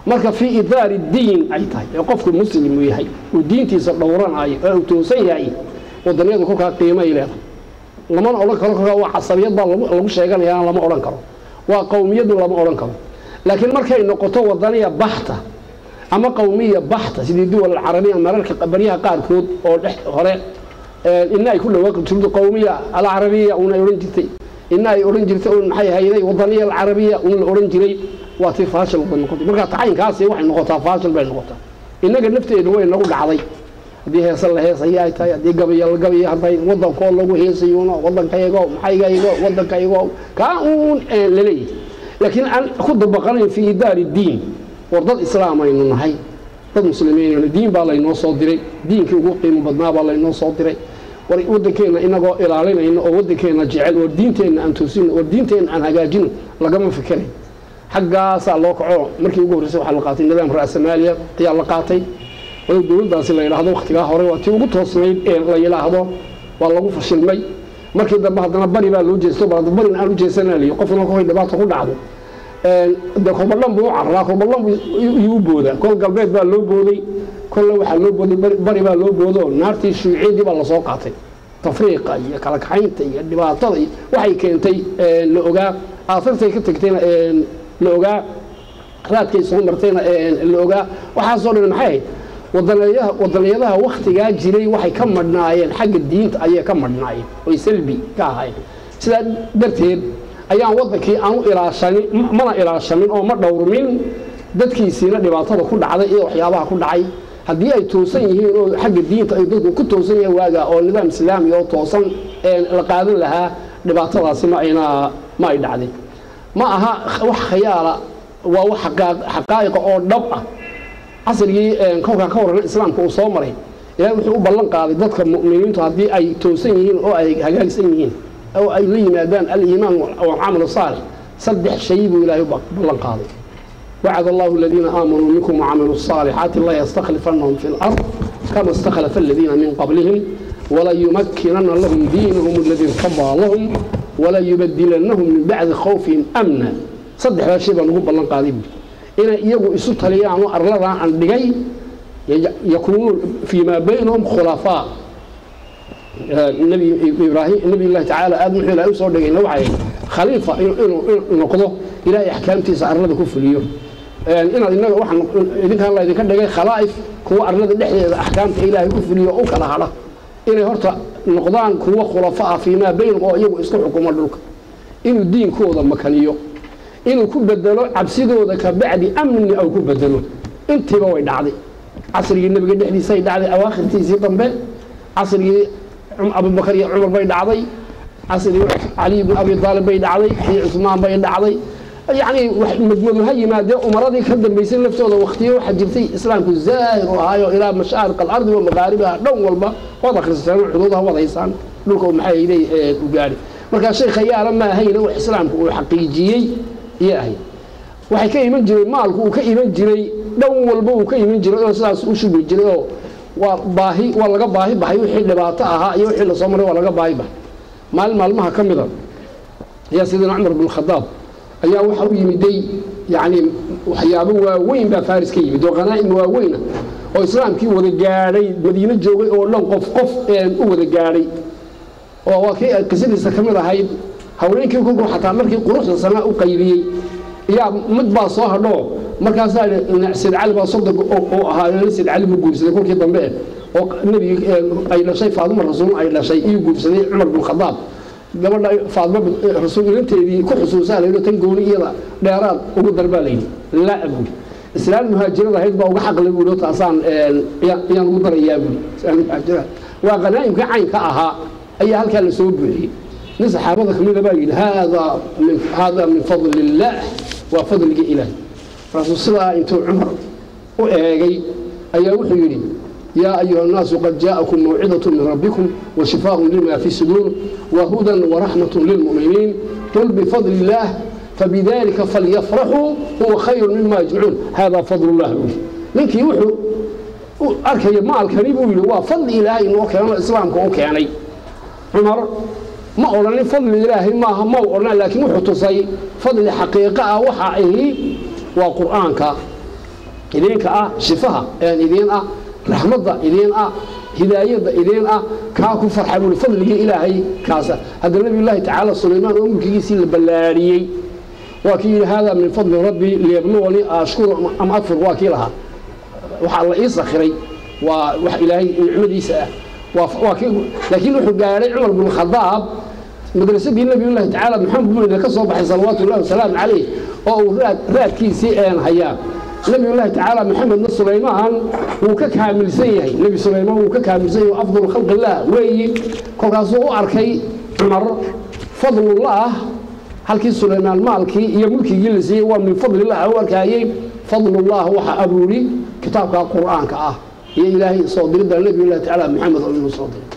marka fii idaari diin ay tahay ee qofku muslim uu yahay, uu diintiisa dhowranayo ee uu toosan yahay, wadaniyadu kolkaa qiimo ay leedahay. Lamana odhan karo kolkaa waa casabiyad baa lagu sheeganayaa, lama odhan karo waa qowmiyadu, lama odhan karo. Laakiin markay noqoto wadaniya baxta ama qowmiya baxta, sidii duwal alcarabiya mararka baryaha qaarkood oo dhex hore ina ay ku dhawaaqi jirto qowmiya alcarabiya uun ay odhan jirtay, ina ay odhan jirtay uun maxay hayday wadaniya alcarabiya uun la odhan jiray, waa tii faashil bay noqotay. Marka tacaynkaasi waxay noqotaa faashil bay noqotaa. Innaga nafteedu way nagu dhacday, haddii heesa la heesaya ay tahay, haddii gabaya la gabaya hadday waddankoo lagu heesayuno, waddankaygo, maxaygaygo, waddankaygo kaa uun laleeyahay, laakiin aan ku dabaqanayn fii idaari diin. War dad islaam aynu nahay, dad muslimiin, diin baa laynoo soo diray, diinkii ugu qiimo badnaa baa laynoo soo diray. War waddankeenna inagoo ilaalinayno oo waddankeenna jecel, war diinteenna aan toosino, war diinteenna aan hagaajino, lagama fikiray. Xaggaasaa loo kaco. Markii ugu horreysay waxaa la qaatay nidaam ra'samaaliya ayaa la qaatay. Walow dowladdaasi la yidhaahdo wakhtigaa hore waa tii ugu toosnayd ee la yidhaahdo, waa lagu fashilmay. Markii dambe haddana bari baa loo jeesto, barina aan u jeesanaliyo. Qofna kolkay dhibaata ku dhacdo dee kolba dhan buu u cararaa, kolba dhan buu iyuu boodaa. Kol galbeed baa loo booday, kolle waxaa loo booday bari baa loo boodo, naartii shuuciyaddii baa lasoo qaatay. Tafriiqa iyo kala kaxaynta iyo dhibaatada iyo waxay keentay la ogaa, aahartay ka tagtayna la ogaa, raadkay soo martayna la ogaa. Waxaasoo dhan maxay ahayd? Wadaniyaha, wadaniyadaha waktigaa jiray waxay ka madhnaayeen xagga diinta ayay ka madhnaayeen, oy salbi ka ahaayeen. Sidaa darteed ayaan waddankii aan u ilaashanin, mana ilaashanin oo ma dhowrmin, dadkiisiina dhibaatada ku dhacday iyo waxyaabaha ku dhacay. Haddii ay toosan yihiin oo xagga diinta ay dadku ku toosan yahay waaga oo nidaam islaami oo toosan la qaadan lahaa, dhibaatadaasi ma ayna ma ay dhacday. Ma aha wax khayaala, waa wax xaqaa'iqa oo dhab ah. Casrigii kolkaan ka warran islaamka uu soo maray, Ilahay wuxuu u ballan qaaday dadka mu'miniintu haddii ay toosan yihiin oo ay hagaagsan yihiin oo ay la yimaadaan aliimaan walcamal saalix, saddex shay buu Ilahay u ballan qaaday. وعد الله الذين آمنوا منكم وعملوا الصالحات لا يستخلفنهم في الأرض كما استخلف الذين من قبلهم ولا يمكنن لهم دينهم الذي ارتضى لهم ولا يبدلنهم من بعد خوفهم أمنا. صدح شيء baan ugu ballan qaaday buuri inay iyagu isu taliyaan oo arladan aan dhigay yakuunu fiimaa baynahum khulafaa. Nabi Ibraahim, nabi Illahi tacaala Aadam, wuxuu Ilahay usoo dhigayna waxay khaliifa inuu noqdo, Ilaahay axkaamtiisa arlada ku fuliyo. Inaad inaga waxaan idinkaan la idinka dhigay khalaa'if, kuwa arlada dhexdeeda axkaamta Ilaahay ku fuliyo oo u kala hadha, inay horta noqdaan kuwa khulafa ah fiimaa baynahum oo iyagu isku xukumo dhulka, inuu diinkooda makaniyo, inuu ku bedelo cabsidooda ka bacdi amni au ku bedelo. Intiiba way dhacday. Casrigii nebiga dhexdiisay dhacday, awaakhirtiisii dambe, casrigii Abubakar iyo Cumar bay dhacday, casrigii Cali ibn Abi Aalib bay dhacday, iyo Cusmaan bay dhacday. Yacni madmadow ha yimaadee, umaradii ka dambaysay laftooda waqtiyo waxaa jirtay islaamku zaahir u ahaayo ilaa mashaariq alardi wa maqaaribiha, dhan walba waad akhrisataan, xuduudaha waad haysaan, dhulka maxay ahayday u gaadhay. Markaa shay khayaala ma ahayna, wax islaamku uu xaqiijiyey iyo ahayd. Waxay ka iman jiray maalku, uu ka iman jiray dhan walba, uu ka iman jiray oo sidaas u shubi jiray, oo waa baahi, waa laga baahi baxay. Wixii dhibaato ahaa iyo wixii lasoo maray waa laga baahi baxay. Maalin maalmaha ka mida ayaa sidina Cumar bin Khadaab ayaa waxa u yimiday, yacni waxyaabo waaweyn baa Faris ka yimid oo khanaa'im waaweyna oo islaamkii wada gaadhay, Madiino joogay oo dhan qof qof u wada gaadhay. Oo waa kii qisadiisa ka mid ahayd, haweenkii kolkuu xataa markii quruxda sanaa u qaybiyey yaa mid baa soo hadhoo, markaasaa Sayd Cali baa soddon oo ahaa. Sayd Cali buu guursaday kolkii dambe oo nebigi ay dhashay Faaduma Rasuul ay dhashay iyuu guursaday Cumar bin Khadaab. Gabadha Faaduma Rasuul inanteedii ku xusuusaa layidhi, tan gooni iyada dheeraad ugu dar baa layidhi. Laa buuri, islaan muhaajirada ahayd baa uga xaqle buuri, taasaan yaan ugu darayaa buuri. Islaan muhaajirada waa khanaa'imka caynka ahaa ayaa halkaa la soo buuxiyey. Nin saxaabada kamida baa yidhi, haadaa min fadli illaah, waa fadliga Ilaahay. Markaasuu sidaa intuu Cumar u eegay ayaa wuxuu yidhi, yaa ayuha annaasu qad jaa'akum mawcidatu min rabbikum wa shifaaءun lima fi suduur wa hudan waraxmatu lilmu'miniin, qul bifadli illaah fabidalika falyafraxuu huwa khayru mima yajmacuun, hada fadl llah buu yidhi. Ninkii wuxuu u arkaya maalkani buu yidhi waa fadli Ilaahay inoo keeno, islaamka u keenay. Cumar ma odhanin fadli Ilaahay maaha, ma odhan, laakiin wuxuu tusay fadli xaqiiqo ah. Waxa ahi waa Qur'aanka idinka ah shifaha idiin ah, raxmadda idiin ah, hidaayadda idiin ah, kaa ku farxa buuri, fadligii Ilaahay kaasa. Hadda Nabiyullaahi tacaala Sulaymaan oo mulkigiisii la ballaariyey waa kii yidhi, haadaa min fadli rabbi liyabluwanii ashkuru am akfur. Waa kii lahaa waxaa la ii sakhiray waa wax Ilaahay nicmadiisa ah. Waa kii, laakiin wuxuu gaadhay Cumar bin Khadaab madrasadii Nabiyullaahi tacaala Maxamed buu ka soo baxay salawaatu ullahi wasalaamu calayh, oo uu raadkiisii een hayaa Nabiyullaahi tacaala Maxamedna Sulaymaan wuu ka kaamilsan yahay, Nebi Sulaymaan wuu ka kaamilsan yahay, afdalu khalqillah weeyi. Kolkaasuu u arkay Cumar fadlullah halkii Sulaymaan maalkii iyo mulkigii la siiyey waa min fadlillah u arkaayey. Fadlullah waxa abuuri kitaabka Qur'aanka ah iyo Ilaahay soo diridda Nabiyullahi tacaala Maxamed oo inuu soo diray.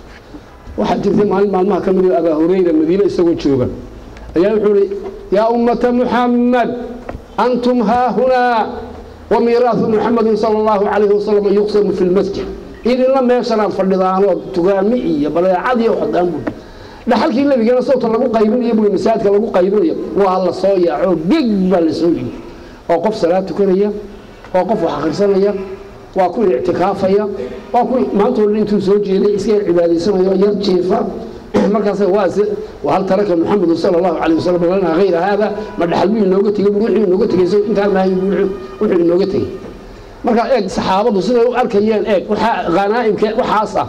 Waxaa jirtay maalin maalmaha ka mid Abaa Hurayra Madiine isagoo jooga ayaa wuxuu ihi, yaa ummata Muxamed, antum haahunaa wa miiraahu Muxamedin sala allahu calayhi wasalam yuqsamu fi lmasjid. Idinla meeshanaad fadhidaanoo tugaami iyo badeecadii waxdaan buuri, dhaxalkii nebigana sawta lagu qaybinayo buuri, masaajidka lagu qaybinayo. Waa la soo yaaco, geg baa la soo yimi, oo qof salaad tukanaya, oo qof wax akhrisanaya, waa kuwii ictikaafaya, waa kuwii maanta o dhan intuu soo jeeday iska yar cibaadaysanaya oo yar jiifa. Markaas waa hal taraka Muxamedu sala allahu calayh wasalam lanaa hayra haada, ma dhaxal buu inooga tegey bur? Wuxuu inooga tegey isago intaan maahay buu wuxuu inooga tegey. Marka eeg saxaabadu siday u arkayeen, eeg waxaa khanaa'imka waxaas ah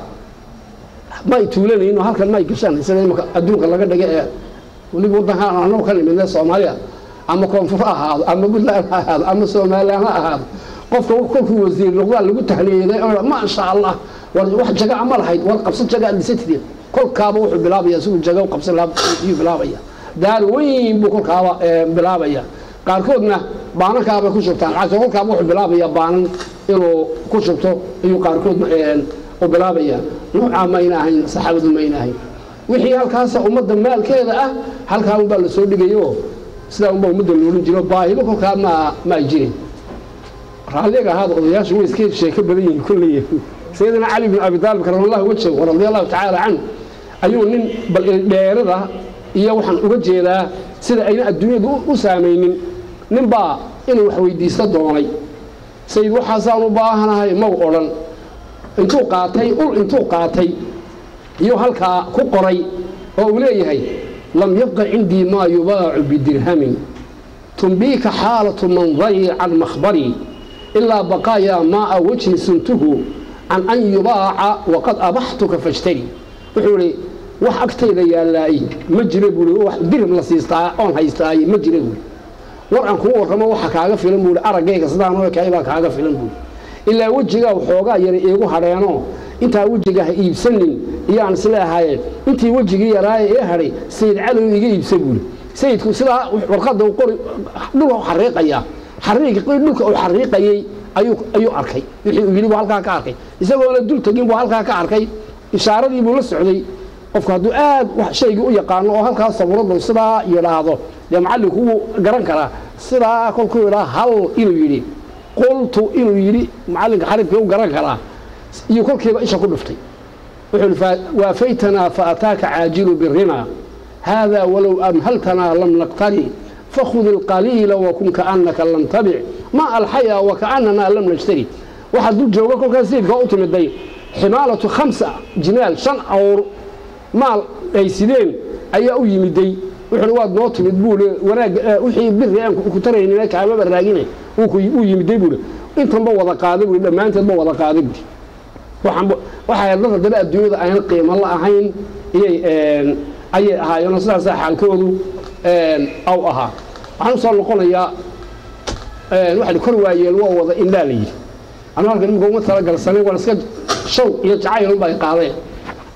may tuulanayno, halkan may gashaan sida imaka adduunka laga dhigay ee weliba waddankan annagu ka nimidne Soomaaliya, ama koonfur ha ahaado, ama Puntland ha ahaado, ama Somaliland ha ahaado. Qofka kolkuu wasiir noqdaa lagu tahniyeeday oo maasha Allah, war wax jaga ama lahayd, war qabsan jaga aad dhisatideen, kolkaaba wuxuu bilaabaya siduu jaga u qabsan lahaa ayuu bilaabaya, daar weyn buu kolkaaba bilaabaya. Qaarkoodna baanankaabay ku shubtaan lacagta, kolkaaba wuxuu bilaabaya baanan inuu ku shubto ayuu qaarkoodna u bilaabaya. Noocaa mayna ahayn saxaabadu, mayna ahayn. Wixii halkaasa ummadda maalkeeda ah halkaa unbaa la soo dhigayo, sidaa unbaa ummadda loolan jiro, baahiba kolkaa ma ay jirin. Raalliga ahaada, odayaashu way iska sheeko badan yihiin kulley. Sayidina Cali bin Abi Taalib karamallahu wajhahu radia allahu tacaala canhu ayuu nin bal dheerada iyo waxaan uga jeedaa sida ayna adduunyadu u saamaynin, nin baa inuu wax weydiisto doonay. Sayid, waxaasaan u baahanahay maw odhan, intuu qaatay ul intuu qaatay iyo halkaa ku qoray oo uu leeyahay, lam yabqa cindii maa yubaacu bidirhamin tumbiika xaalatu man dayica can makhbarii ilaa baqaayaa maaa wajhi suntuhu can an yubaaca waqad abaxtuka fashtari. Wuxuu ihi, wax agtayda yaallaayi ma jira buui, wax dirham la siistaa oon haystaay ma jira buui. War aan kuu warramo waxa kaaga filan buui, araggayga sidaan u ekaay baa kaaga filan buui, ilaa wejigaa waxoogaa yara iigu hadheenoo intaa wejiga ha iibsanin iyaan isleehaye, intii wejigii yaraaye ee hadhay Sayid Calow iga iibsa buuri. Sayidku sidaa warqadda uu qori dhulka u xariiqayaa, xariiqii dhulka uu xariiqayey ayuu arkay. Wixii uu yidhi buu halkaa ka arkay, isagoona dul tegin buu halkaa ka arkay. Ishaaradii buu la socday. Qofku hadduu aad shaygii u yaqaano oo halkaa sabuuraddu sidaa yidhaahdo, dee macallinku wuu garan karaa. Sidaa kolkuu yidhaa hal inuu yidhi, qultu inuu yidhi, macallinka xarifkii u garan karaa. Iyo kolkiiba isha ku dhuftay, wuxuu yidhi: waafaytanaa fa ataaka caajilu birina hada walow amhaltanaa lam naqtari, fakhud ilqaliila wakun kaannaka lam tabic ma alxayaa wakaannanaa lam nashtari. Waxaa dul jooga kolkaas sayidka u timiday ximaalatu 5 jimaal, 5 awr maal ay sideen ayaa u yimiday. Wuxuuna waad noo timid buule, wanaag wixii biri aan ku taraynina kaamaba raagine uu yimiday buule, intanba wada qaaday buule, dhammaanteedba wada qaaday buule. Waxay dad haddaba adduunyada ayna qiimo la ahayn iyay ayay ahaayeenoo sidaasaa xaalkoodu aw ahaa. Waxaan usoo noqonayaa waxa kor waayeel waa wada indhaa la yidhi. Anu halkan imika uma talagalsanay, waan iska shaw iyo jacayl unbaa i qaadeen,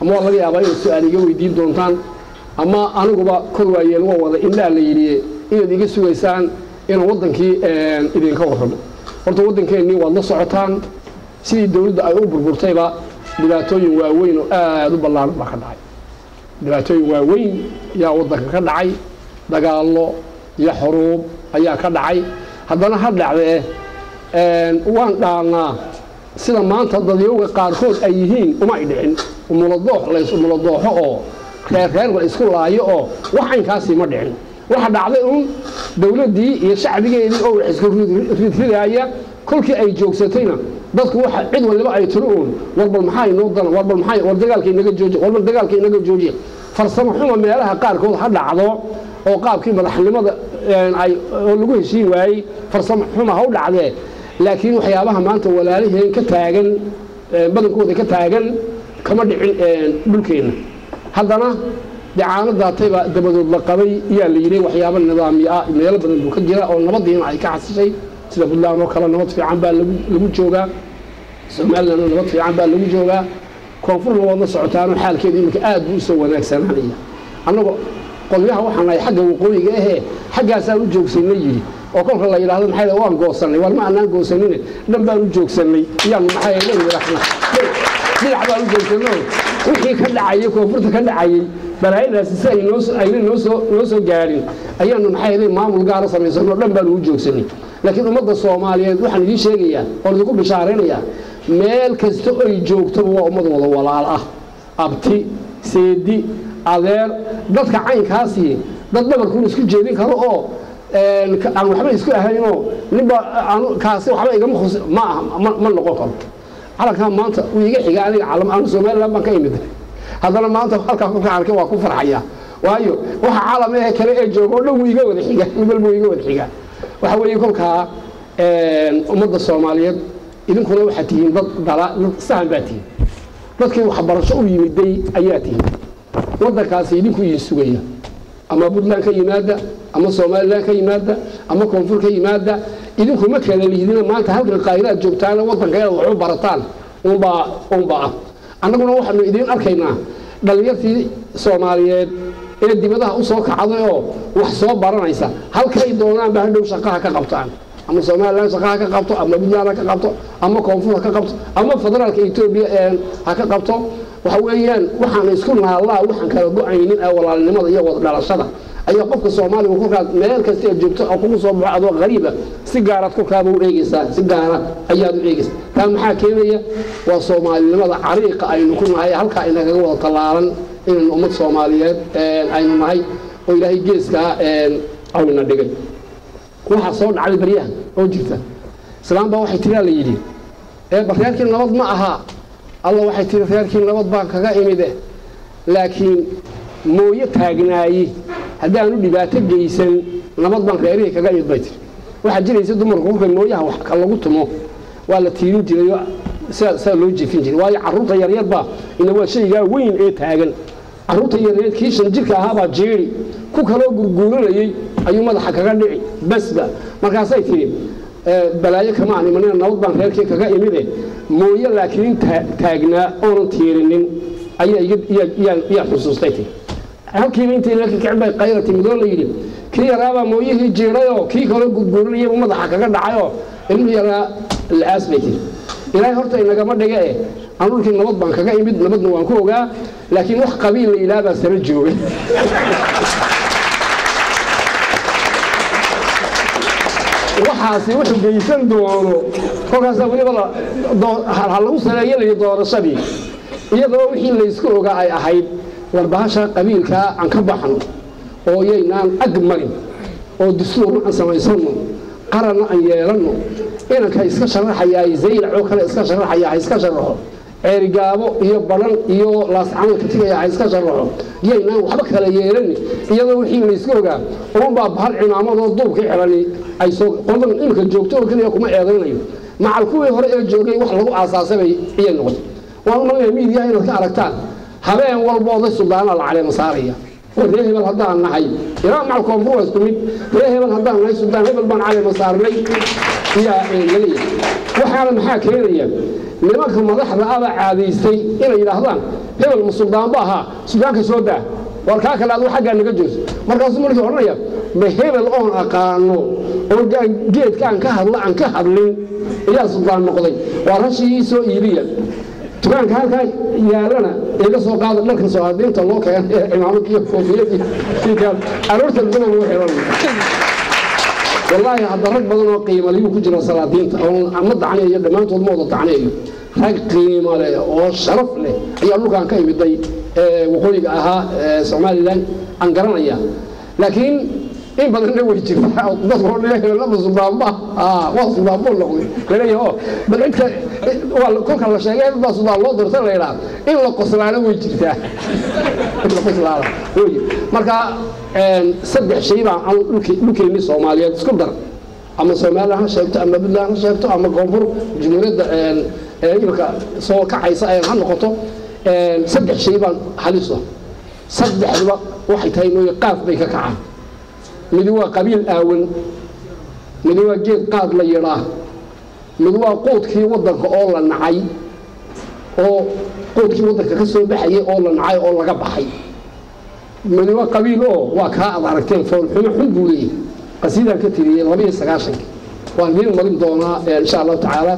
ama waa laga yaabaa inaad su-aal iga weydiin doontaan, ama aniguba kor waayeel waa wada indhaa la yidhi inaad iga sugaysaan inaan waddankii idinka warramo. Horta waddankeennii waad la socotaan, sidii dowladda ay u burburtayba dhibaatooyin waaweyn oo aada u ballaaran baa ka dhacay. Dhibaatooyin waaweyn ayaa waddanka ka dhacay, dagaallo iyo xuruub ayaa ka dhacay. Haddana ha dhacdee, waan dhaanaa sida maanta dadyowga qaarkood ay yihiin uma ay dhicin. Umuladoox lays umuladooxo oo reer reer la isku laayo oo wax caynkaasii ma dhicin. Waxa dhacday uun dowladdii iyo shacbigeedii oo wax isku ridridaaya. Kolkii ay joogsatayna dadku waxa cid waliba ay tiri uun: warbal maxaa inoo dana, warbal maxaa, war dagaalka inaga joojiya, warbal dagaalka inaga joojiya. Farsamo xuma meelaha qaarkood ha dhacdo oo qaabkii madaxnimada ay oo lagu heshiin waayey, farsamo xuma ha u dhacdee, laakiin waxyaabaha maanta walaalaheen ka taagan, badankooda ka taagan, kama dhicin dhulkeenna. Haddana dee caano daatayba dabadood la qabay yaa la yidhi. Waxyaabo nidaamyo ah meelo badan buu ka jira oo nabadiina ay ka xasishay, sida Puntland oo kale nabad fiican baa lagu joogaa, Somalilandna nabad fiican baa lagu joogaa, koonfurna waad la socotaanoo xaalkeedu iminka aad buu usoo wanaagsanaanaya. Annagoo qolyaha waxaan nahay xagga waqooyiga ahee xaggaasaan u joogsanay yidhi, oo kolka la yidhahdo maxay waan goosanay, war ma anaan goosanine, dhan baan u joogsanay iyaanu maxay dhinac baan u joogsanay. Wixii ka dhacayay koonfurta ka dhacayay, balaayadaasi si ay noo ayna noo soo gaadhin ayaanu maxay maamul gaara samaysanoo dhan baanu u joogsanay. Laakiin ummadda Soomaaliyeed waxaan idiin sheegayaa oon idinku bishaaraynayaa, meel kasta oy joogtoba waa ummad wada walaal ah, abti, seedi, adeer. Dadka caynkaasi dad dhabarkuun isku jeedin karo oo aan waxba isku ahaynoo ninba kaasi waxba igama khus ma aha, ma noqon karo. Calankaa maanta wuu iga xiga aniga calam anu Somaliland baan ka imid, haddana maanta halkaa kolka arkay waa ku farxaya, waayo waxa calam ee kale ee jooga oo dhan wuu iga wada xiga, mid walba wuu iga wada xigaa. Waxa weeye kolkaa ummadda Soomaaliyeed, idinkuna waxaad tihiin dad dala dad sahan baa tihiin, dadkii waxbarasho u yimiday ayaa tihiin. Waddankaasi idinku idin sugaya, ama Puntland ka yimaada, ama Somaliland ka yimaada, ama koonfur ka yimaada, idinku ma kala liidina. Maanta halkan Qaahira aad joogtaana waddanka inaad wax u barataan unbaa ah. Annaguna waxaanu idiin arkaynaa dhallinyartii Soomaaliyeed ee dibadaha u soo kacday oo wax soo baranaysa, halkay doonaanba hadhow shaqaha ka qabtaan, ama Somaliland shaqaha ka qabto, ama Puntland ha ka qabto, ama koonfur ha ka qabto, ama federaalka Etoobiya ha ka qabto. Waxa weeyaan waxaan isku naallaa, waxaan kala go-aynin ee walaalnimada iyo wada dhalashada ayaa qofka Soomaaliga kolkaad meel kasta aad joogto oo kugu soo baxo adoo qariiba si gaaraad kolkaaba u eegeysaa, si gaara ayaad u eegeysaa. Taa maxaa keenaya? Waa soomaalinimada cariiqa aynu ku nahay, halkaa inagaga wada tallaalan inaynu ummad Soomaaliyeed aynu nahay oo Ilaahay geeskaa awina dhigay. Waxaa soo dhacday baryahan oo jirta, islaam baa waxay tiraa la yidhi ee bal reerkii nabad ma aha. Alla waxay tiri: reerkii nabad baan kaga imide, laakiin mooyo taagnaayi haddaanu dhibaato geysan nabad baan reerihii kaga imid, bay tiri. Waxaa jiraysa dumarku kolka mooyaha wax ka lagu tumo waa la tiirin jiray oo sidaa loo jifin jiray, waayo carruurta yaryarbaa ina waa shaygaa weyn ee taagan. Carruurta yaryar kii 5 jirka ahaabaa jiiri ku kaloo gurguuranayey ayuu madaxa kaga dhici basba. Markaasay tiri: balaayo kama aan imanina, nabad baan reerkii kaga imide, mooye laakiin taagnaa oonan tiirinin ayaa yaa xusuustay tiri. Halkiiba intii la kicin bay qayla timid oo la yidhi kii yaraabaa mooyihii jiirayoo kii kaloo gurguurinayay madaxa kaga dhacayoo ilmihii yaraa la-aas bay tiri. Ilaahay horta inagama dhiga eh, aan dhulkii nabad baan kaga imid, nabadna waan ku ogaa, laakiin wax qabiil la ilaa baa sara joogay. Waxaasi wuxuu geysan doono kolkaasaa weliba ha lagu saleeyo layi doorashadii, iyadoo wixii laysku ogaa ay ahayd war bahasha qabiilkaa aan ka baxno oo yaynaan ag marin oo dastuurna aan samaysano, qaranna aan yeelanno. Inanka iska sharaxayaa zaylac oo kale iska sharaxaya ha iska sharaxo, ceerigaabo iyo baran iyo laascaanoodka tigaya ha iska sharaxo, yaynaan waxba kala yeelani. Iyadoo wixii laysku ogaa uunbaa bahal cimaamadoo duubkii xidhani ay soo qoladan iminka joogto oo keliya kuma eedaynayo, macal kuwii hore ee joogay wax lagu aasaasay bay iyay noqotay. Waan u malinaya miidiyaha inaad ka aragtaan habeen walba oday suldaana la caleema saaraya oo ree hebel haddaan nahay, ilaa macal koonfur waa isku mid, ree hebel haddaan nahay suldaan hebel baan caleema saarnay iyaa laleeyahay. Waxaana maxaa keenaya? Nimanka madaxda aba caadaystay inay yidhaahdaan hebel ma suldaan ba ahaa, suldaanka soo daa, war kaa kale aduu xaggaa naga joogso. Markaasuu markii odhanaya ma hebel oon aqaano oo geedka aan ka hadla aan ka hadlin ayaa suldaan noqday, waa rashii ii soo iibiya dukaanka halkaa yaalana iga soo qaada dharkan soo hadiinta loo keenay ee cimaamad iyo koofiyad iyo kaan aroorta daba lagu xiran. Wallaahi hadda rag badan oo qiimo leh ku jira salaadiinta oo ma dacnayo, dhammaantood ma wada dacnayo, rag qiimo leh oo sharaf leh ayaa dhulkan ka imiday ee waqooyiga ahaa ee Somaliland aan garanaya, laakiin in badanna way jirtaa dadku oo leeyahay laba suldaanba waa suldaan buu noqday laleeyahay oo bal cidka waa kolka la sheegay baa suldaan loo doortay la yidhaha in la qoslaana way jirtaa, in la qoslaana way. Marka saddex shay baa aan dhulkeennii Soomaaliyeed isku dar, ama Somaliland ha sheegto ama Puntland ha sheegto ama koonfur jumhuuriyadda imika soo kacaysa ha noqoto, saddex shay baan halis ah. Saddexduba waxay tahay mooye qaaf bay ka kacaan. Mid waa qabiil aawan, mid waa geed qaad la yidhaa, mid waa quudkii waddanka oo la nacay, oo quudkii waddanka ka soo baxayay oo la nacay oo laga baxay. Mid waa qabiil oo waa kaa aad aragteen foolxumo xun buu leeyahay. Qasiidaan ka tiriyey 92-kii, waan idiin marin doonaa insha Allahu tacaala.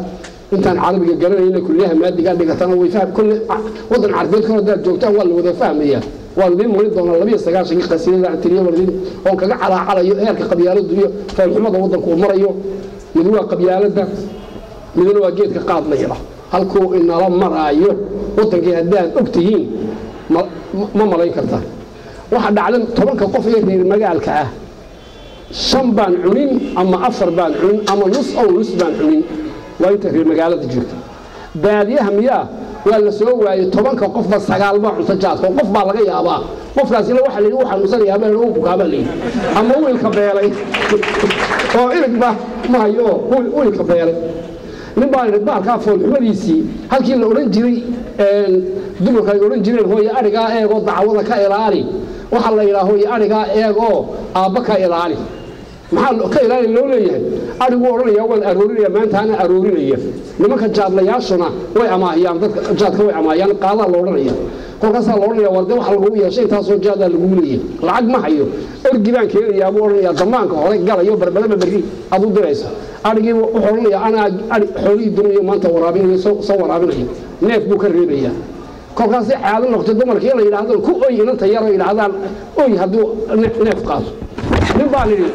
Intaan carabiga garanayna kulliyaha maadigaa dhigatana way fahm, kulle waddan carbeed kor haddaad joogtaan waa la wada fahmayaa. Waan idiin marin doonaa 92-kii qasiidada aan tiriyey, waan idiin oon kaga calaacalayo heerka qabyaaladdu iyo foolxumada waddanku uu marayo. Mid waa qabyaaladda, midna waa geedka qaad la yidhaa. Halkuu inala maraayo waddankii haddaad og tihiin ma malayn kartaa. Waxaa dhacda 10-ka qof ee reer magaalka ah 5 baan cunin ama 4 baan cunin ama nus ow nus baan cunin, waa inta reer magaalada joogta. Baadiyaha miyaa waa la soo waayey 10-ka qofba 9 baa cunto jaadka, oo qof baa laga yaabaa qofkaasina waxaa la yidhi uu xanuunsanayaa baa uu bukaa baa la yidhi ama wiilka beelay oo iligba ma hayo oo wiilka beelay. Nin baa yidhi baalkaa foolxumadiisii halkii la odhan jiray dumarka ay odhan jireen hooye adhigaa eegoo dacwada ka ilaali, waxaa la yidhaha hooye adhigaa eegoo aabba ka ilaali. Maxaa ka ilaali loo leeyahay? Adhigu odhanaya waan aroorinaya maanta, ana aroorinaya. Nimanka jaadlayaashuna way amaahiyaan dadka jaadka, way amaahiyaan, qaadaa la odhanaya. Kolkaasaa la odhanaya war de waxa lagugu yeeshay intaasoo jaadaa lagugu leeyahay, lacag ma hayo, orgi baan keenayaa buu odhanayaa, damaanka hore galayo barbaraba berri aad u dirayso. Adhigii wuxuu odhanayaa anaa adhi xoolihii doonayo maanta waraabinayo, soo waraabinayo, neef buu ka reebayaa. Kolkaasay caado noqotay dumarkii inay yidhaahdaan ku oy inanta yaroo yidhaahdaan oy hadduu neef qaato. Nin baan idhi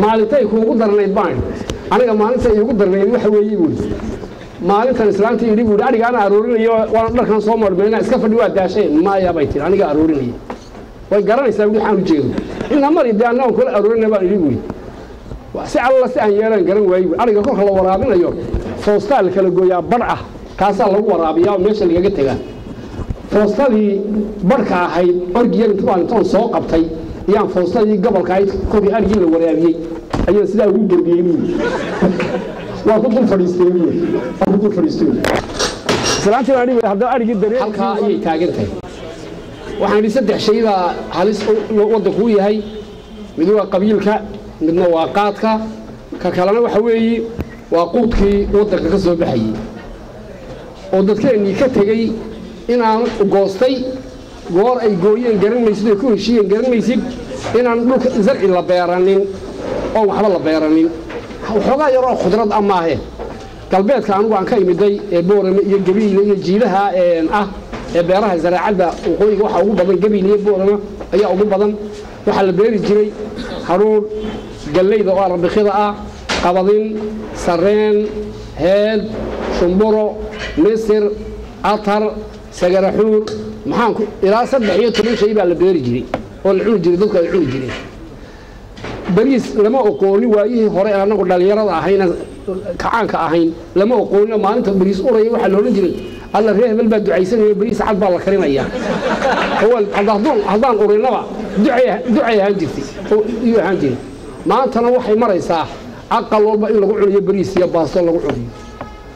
maalintay kuugu darnayd baan idhi aniga, maalinta iigu darnayd waxa weeye buuri maalintan islaanta idhi buuri adhiga ana aroorinayo waan dharkan soo marmayna iska fadhi waa daasheen maya bay tiri aniga aroorinaya. Way garanaysaa wili waxaan ujeedo inna mari dee annagoon kula aroorinaya baan idhi buuri si alla si aan yeelaan garan waayey buuri. Adhiga kolka la waraabinayo foostaa la kala gooyaa badh ah, kaasaa lagu waraabiyaa oo meesha lagaga tegaa. Foostadii barhka ahayd orgiyan intaan intoon soo qabtay ayaan foostadii gobolka ahayd kolkii adhigii la waraabiyey ayaan sidaa ugu gembiyey buuri, waa ku dul fadhiistay buuri, waa ku dul fadhiistay buuri. Islaantii baan idhi haddaba adhigii dareen halkaa ayay taagan tahay. Waxaan idhi saddex shay baa halis waddanku u yahay, mid waa qabiilka, midna waa qaadka, ka kalena waxa weeye waa quudkii waddanka ka soo baxayey oo dadkeennii ka tegey inaan goostay Goor ay gooyeen garan maysid, ay ku heshiiyeen garan maysid, inaan dhulka zarci la beeranin oo waxba la beeranin, waxoogaa yaroo khudrad ah maahe. Galbeedka anigu aan ka imiday ee Boorame iyo Gabiile iyo jiilaha ah ee beeraha zaraacadda waqooyiga waxaa ugu badan Gabiile iyo Boorame ayaa ugu badan. Waxaa la beeri jiray haruur, galleyda oo arabikida ah, qabadin, sareen, heed, shumburo, misir, atar, sagaraxuur, maxaan ku ilaa 13 shay baa la beeri jiray oo la cuni jiray, dadku ay cuni jireen. Bariis lama oqooni waayihii hore ee anagu dhallinyarada ahayna, kacaanka ahayn, lama oqoonino. Maalinta bariis uraya waxaa la odhan jiray, "Alla, reer hebel baa ducaysanaya, bariis cad baa la karinayaa." Haddaan urinaba ducay ducay ahaan jirtay iyuu ahaan jiray. Maantana waxay maraysaa aqal walba in lagu cunayo bariis iyo baasto lagu cunayo,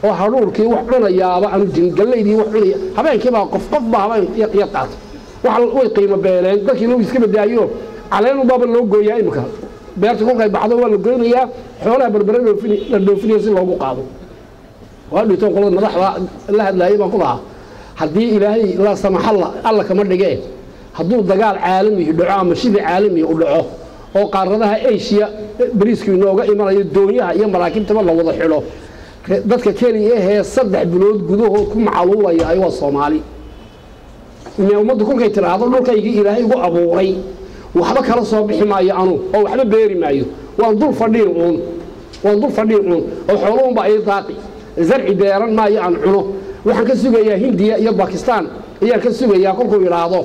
oo hadhuurkii wax cunayaaba aanu jirin, gallaydii wax cunaya habeenkiibaa qof qof baa habeen yar qaato. Wax way qiimo beeleen dadkii, loo iska badaayo, caleenunbaaba loo gooyaa imika. Beerta kolkay baxdo waa la goynayaa, xoolaha Berbere la dhoofinaya si loogu qaado. Waa dhitoon qolada madaxda la hadlaayay baan ku lahaa, haddii Ilaahay laa samaxalla, Alla kama dhigee, hadduu dagaal caalamihi dhaco ama shibi caalamihi u dhaco oo qaaradaha Asia bariisku inooga imanayo, doonyaha iyo maraakiibtaba la wada xidho, dadka keliya ahee 3 bilood gudahood ku macaluulaya ay waa Soomaali. Ummaddu kolkay tidhaahdo, "Dhulkaygii Ilaahay igu abuuray waxba kala soo bixi maayo anu oo waxba beeri maayo, waan dul fadhiin uun, waan dul fadhiin uun oo xooluhunba ay daaqi, zarci beeran maayo aan cuno, waxaan ka sugayaa Hindiya iyo Bakistan ayaan ka sugayaa," kolkuu yidhaahdo,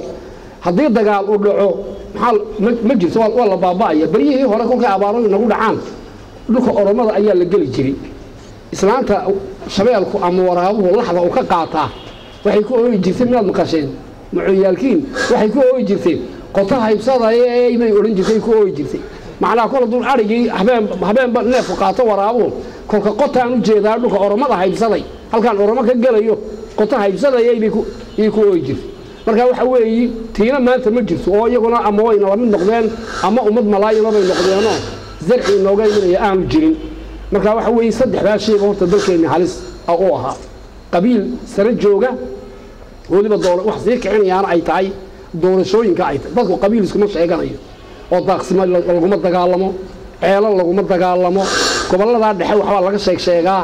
haddii dagaal uu dhaco maxaa ma jirto, waa la baaba'aya. Beryihii hore kolkay abaaro inagu dhacaan, dhulka Oromada ayaa la geli jiray. Islaanta shabeelku ama waraabuhu laxda uu ka qaataa waxay ku ooyi jirtay, miyaad maqasheen macoyaalkiin? Waxay ku ooyi jirtay, "Qoto haybsadayey," bay odhan jirtay, ku ooyi jirtay. Macnaha kol hadduu adhigii habeen habeenba neefku qaato waraabuhu, kolka qotaan u jeedaa dhulka Oromada haybsaday, halkaan Oromo ka gelayo, qoto haybsadayay bay iyay ku ooyi jirtay. Marka waxa weeyi tiina maanta ma jirto, oo iyaguna ama wayna lamid noqdeen ama ummad malaayima bay noqdeenoo zarci inooga imanaya aanu jirin. Marka waxa weeye saddexdaa shayba horta dalkeenni halis u ahaa: qabiil sare jooga, weliba door wax sii kicinayaana ay tahay doorashooyinka ay tahay. Dadku qabiil iskuma sheeganayo oo daaqsimo laguma dagaalamo, ceelo laguma dagaalamo. Gobolladaa dhexe waxbaa laga sheeg sheegaa,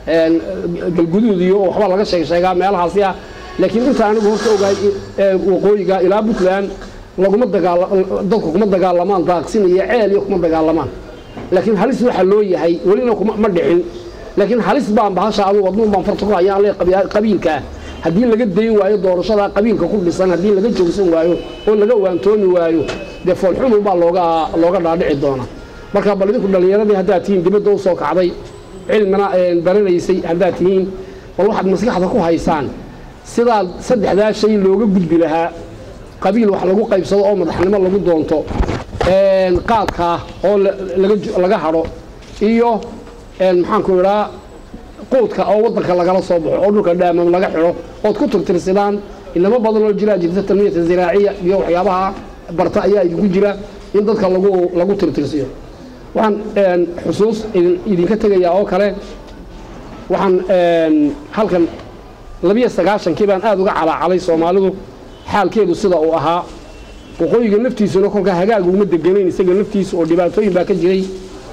Galguduud iyo waxbaa laga sheeg sheegaa meelahaasi ah, laakiin inta anigu horta ogahay waqooyiga ilaa Puntland laguma dagaala, dadku kuma dagaalamaan daaqsin iyo ceel iyo kuma dagaalamaan. Laakiin halis waxaa loo yahay welina kuma ma dhicin, laakiin halis baan bahasha adu wadnuun baan farta ku hayaan le. Qabiilkaa haddii laga dayn waayo, doorashada qabiilka ku dhisan haddii laga joogsan waayo oo laga waantoomi waayo, dee foolxumun baa looga dhaadhici doonaa. Marka bal idinku dhallinyaradii haddaad tihiin dibadda u soo kacday, cilmina baranaysay haddaad tihiin, bal waxaad maskaxda ku haysaan sidaa saddexdaa shay looga gudbi lahaa: qabiil wax lagu qaybsado oo madaxnimo lagu doonto, qaadkaa oo laga hadho, iyo maxaanku idhaa, quudka oo waddanka lagala soo baxo oo dhulka dhaamam laga xidho, ood ku tirtirsidaan. Inamo badan oo jiraa jirta tanmiyata ziraaciya iyo waxyaabaha barta ayaa idinku jira in dadka lagu tirtirsiyo. Waxaan xusuus idinka tegayaa oo kale, waxaan halkan 92-kii baan aada uga calaacalay Soomaalidu xaalkeedu sida uu ahaa. Waqooyiga naftiisuna kolkaa hagaag uguma deganayn isaga naftiisa, oo dhibaatooyin baa ka jiray,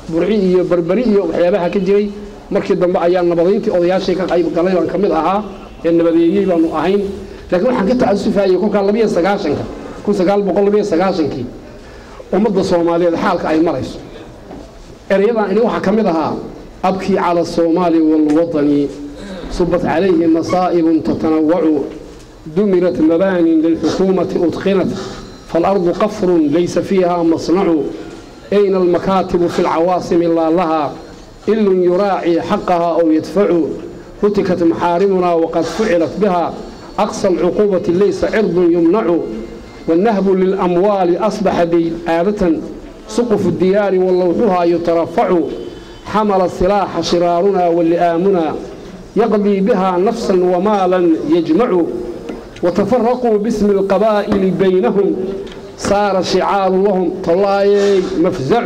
Burci iyo Berberi iyo waxyaabaha ka jiray. Markii dambe ayaa nabadayntii odayaashii ka qayb galay baan ka mid ahaa ee nabadeeyey baanu ahayn. Laakiin waxaan ka ta'asufayay kolkaa 92-ka, 1992-kii, ummadda Soomaaliyeed xaalka ay marayso. Erayadan ini waxaa ka mid ahaa: أبكي على الصومال والوطن، صبت عليه مصائب تتنوع، دمرت مبان للحكومة أتقنت، فالأرض قفر ليس فيها مصنع، أين المكاتب في العواصم لا لها إل يراعي حقها أو يدفع، هتكت محارمنا وقد فعلت بها أقصى العقوبة، ليس عرض يمنع، والنهب للأموال أصبح عادة، سقف الديار ولوحها يترفع، حمل السلاح شرارنا ولئامنا يقضي بها نفسا ومالا يجمع، وتفرقوا باسم القبائل بينهم، صار شعار لهم طلاي مفزع،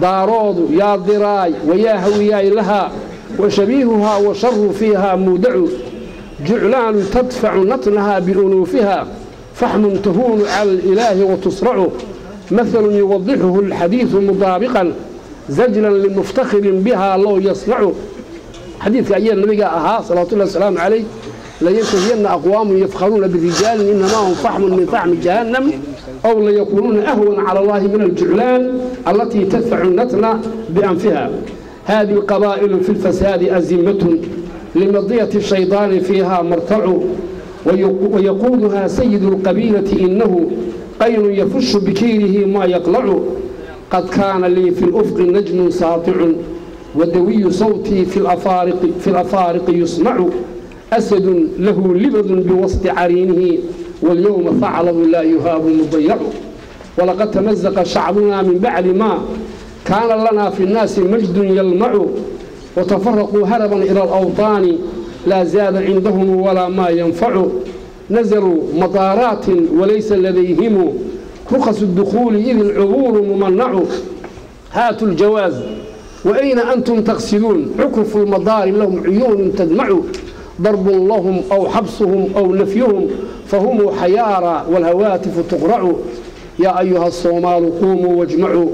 دارود يا ضراي ويا هوياي لها وشبيهها وشر فيها مودع. جعلان تدفع نتنها بأنوفها، فحم تهون على الإله وتصرع، مثل يوضحه الحديث مطابقا، زجلا لمفتخر بها لو يصنع. حديث أيام النبي أها صلى الله وسلم عليه: لينتهين أقوام يفخرون برجال إنما هم فحم من فحم جهنم، أو ليكونون أهون على الله من الجعلان التي تدفع النتن بأنفها. هذه القبائل في الفساد أزمة، لمضية الشيطان فيها مرتع، ويقودها سيد القبيلة إنه قين يفش بكيره ما يقلع. قد كان لي في الأفق نجم ساطع، ودوي صوتي في الأفارق يسمع، أسد له لبد بوسط عرينه، واليوم ثعلب لا يهاب مضيع. ولقد تمزق شعبنا من بعد ما كان لنا في الناس مجد يلمع، وتفرقوا هربا إلى الأوطان لا زاد عندهم ولا ما ينفع. نزلوا مطارات وليس لديهم رخص الدخول إذ العبور ممنع. هاتوا الجواز وأين أنتم تغسلون، عكف المدار لهم عيون تدمع. ضرب لهم أو حبسهم أو نفيهم فهم حيارى والهواتف تقرع. يا أيها الصومال قوموا واجمعوا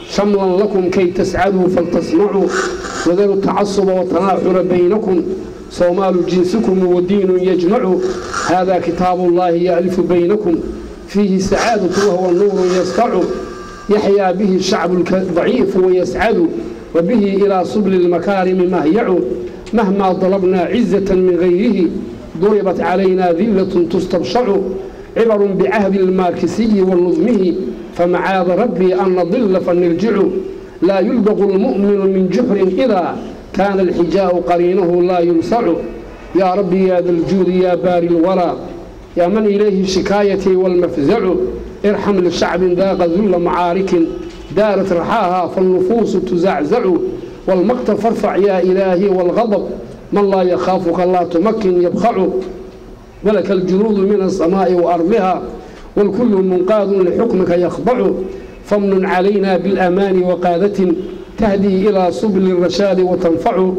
شملا لكم كي تسعدوا فلتصنعوا، وذروا التعصب والتناحر بينكم، صومال جنسكم ودين يجمع. هذا كتاب الله يألف بينكم، فيه سعادة وهو النور يسطع. يحيا به الشعب الضعيف ويسعد، وبه إلى سبل المكارم مهيع. مهما طلبنا عزة من غيره ضربت علينا ذلة تستبشع. عبر بعهد الماركسي ونظمه، فمعاذ ربي أن نضل فنرجع. لا يلدغ المؤمن من جحر إذا كان الحجاء قرينه لا يلسع. يا ربي يا ذا الجود يا باري الورى، يا من إليه شكايتي والمفزع. ارحم لشعب ذاق ذل معارك دارت رحاها فالنفوس تزعزع. والمقت فارفع يا إلهي والغضب، من لا يخافك لا تمكن يبخع. ولك الجنود من السماء وأرضها، والكل منقاد لحكمك يخضع. فمن علينا بالأمان وقادة تهدي إلى سبل الرشاد وتنفع.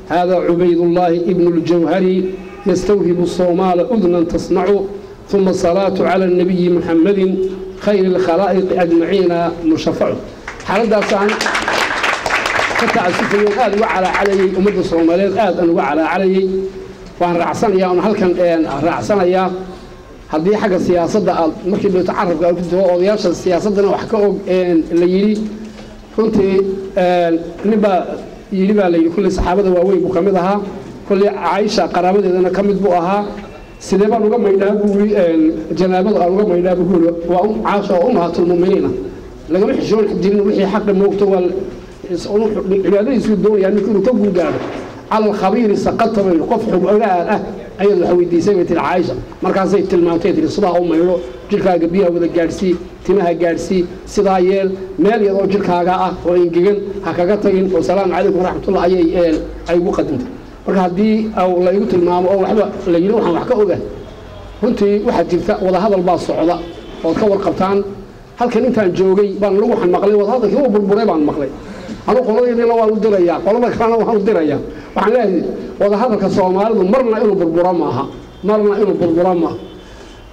هذا عبيد الله ابن الجوهري يستوهب الصومال أذنا تصنع. ثم الصلاة على النبي محمد خير الخلائق أجمعين مشفع. حالداسان كتعسفيون aad uga calaacalayay ummadda Soomaaliyeed, aad aan uga calaacalayay. Waan raacsanayaa oon halkan raacsanayaa haddii xagga siyaasadda aad markii dhowto carabka aad ku jirto odayaasha siyaasaddana wax ka og la yidhi. Runtii nin baa yidhi baa la yidhi, kulley saxaabada waaweyn buu ka mid ahaa, kulley Caaisha qaraabadeedana ka mid buu ahaa. Sidee baan uga maydhaa buu yidhi, janaabada aan uga maydhaa buu yidhi. Waa Caasha oo ummahatul-mu'miniina, lagama xishoon jirin wixii xaqi moogto, waa cibaadadiisuu doonayaa ninku inuu ka guulgaaro. Cala alkhabiiri saqata bay, qof xog ogaal ah ayaad wax weydiisay bay tiri Caaisha. Markaasay tilmaamtay tiri sidaa u maydho, jirkaaga biyaha wada gaadhsii, timaha gaadhsii, sidaa yeel, meel yar oo jirkaaga ah oo engegan ha kaga tagin, oo salaamu calaykum waraxmatullah ayay ay ugu qadimtay. Marka haddii la igu tilmaamo oo waxba la yidhi waxaan wax ka oga, runtii waxaa jirta wadahadal baa socda ood ka warqabtaan. Halkan intaan joogay baan lagu waxaan maqlay wadahadalkii uu burburay baan maqlay. Anu qoladaydina waan u dirayaa, qolada kalena waan u dirayaa. Waxaan leeyahay wadahadalka Soomaalidu marna inuu burburo maaha, marna inuu burburo maaha.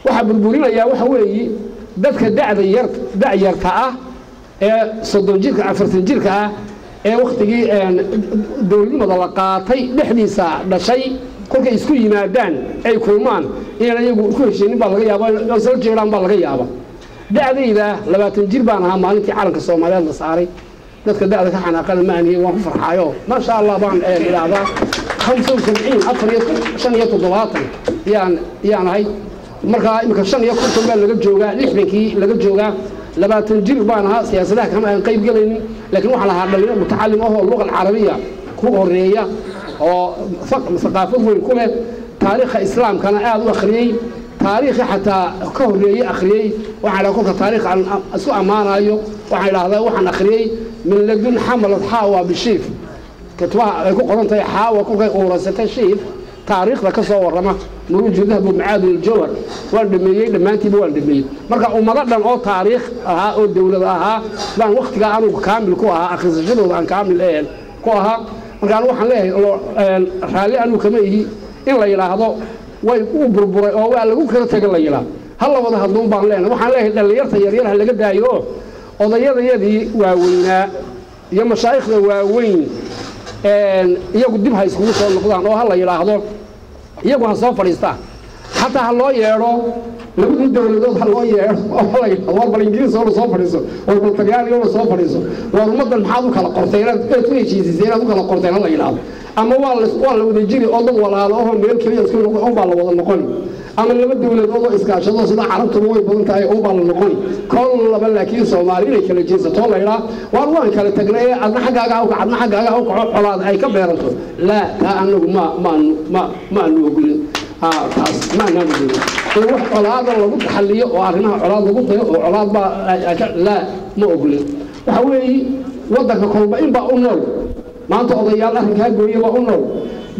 Waxaa burburinayaa waxa weeye dadka da'da yar, da'yarta ah ee 30 jirka 40 jirka ah ee waqtigii dowladnimada la qaatay dhexdiisa dhashay, kolkay isku yimaadaan ay kulmaan inaan iyagu ku heshiinin baa laga yaabaa, isla jeedaan baa laga yaabaa. Da'dayda 20 jir baan ahaa maalintii calanka Soomaaliyeed la saaray. Dadka da'da ka xanaaqana ma anihi, waan ku farxaayo maasha Allah baan idhaahdaa. 75 75 yaan ahay. Markaa imika 55 baa laga joogaa, 60kii laga joogaa. 20 jir baan ahaa, siyaasadaha kama aan qayb galaynin, laakiin waxaan ahaa dhalinyaro mutacalim ah oo luqa carabiya ku horeeya oo thaqaafad weyn ku leh, taariikha islaamkana aad u akhriyey, taariikhi xataa ka horreeyey akhriyey. Waxaan idhaha kolka taariikh aan isku ammaanayo, waxaan idhahdaa waxaan akhriyey min ladun xamalat xaawa bishiif, kutbaha ay ku qoran tahay xaawa kolkay uurasatay shiif, taariikhda ka soo warrama muruuju dahbu macaadin aljawhar waan dhameeyey, dhammaantiiba waan dhameeyey. Marka ummado dhan oo taariikh ahaa oo dowlad ahaa baan waqtigaa anugu kaamil ku ahaa, akhrisashadooda aan kaamil ku ahaa. Marka anigu waxaan leeyahay raalli anugu kama ihi in la yidhaahdo Way u burburay oo waa lagu kala taga la yilaa. Hal la wada hadluun baan leenahay. Waxaan leeyahay dhalinyarta yaryar ha laga daayo oo odayadayadii waaweynaa iyo mashaayikhda waaweyn iyagu dib ha iskugu soo noqdaan oo ha la yidhaahdo iyagu ha soo fadhiistaan, xataa ha loo yeedho labadii dowladood, ha loo yeedho oo ha la yidhahdo war bal Ingiriis oo la soo fadhiiso, war bal Talyaani oo la soo fadhiiso, war ummaddan maxaad u kala qortay inaad ku heshiisisay, inaad u kala qorteen ha la yidhaahdo. Ama waa la wada jiri oo dad walaalo oo meel keliya isku noqdo un baa la wada noqoni, ama laba dowladood oo iskaashado sida Carabtuba way badan tahay un baa la noqoni kol laba. Laakiin Soomaali inay kala jeesato la yidhaa waar waan kala tagnay, adna xaggaaga ha u kaco, adna xaggaaga ha u kaco, colaad ay ka beeranto, laa, taa anagu ma maanu ma maanu ogolin. Taas maanaan ogolin in wax colaada lagu taxalliyo oo arrimaha colaad lagu dayo oo colaad baa, laa, ma ogolin. Waxa weeye waddanka kolba in baa u nool maanta, odayaal arrinkaa gooye baa u nool.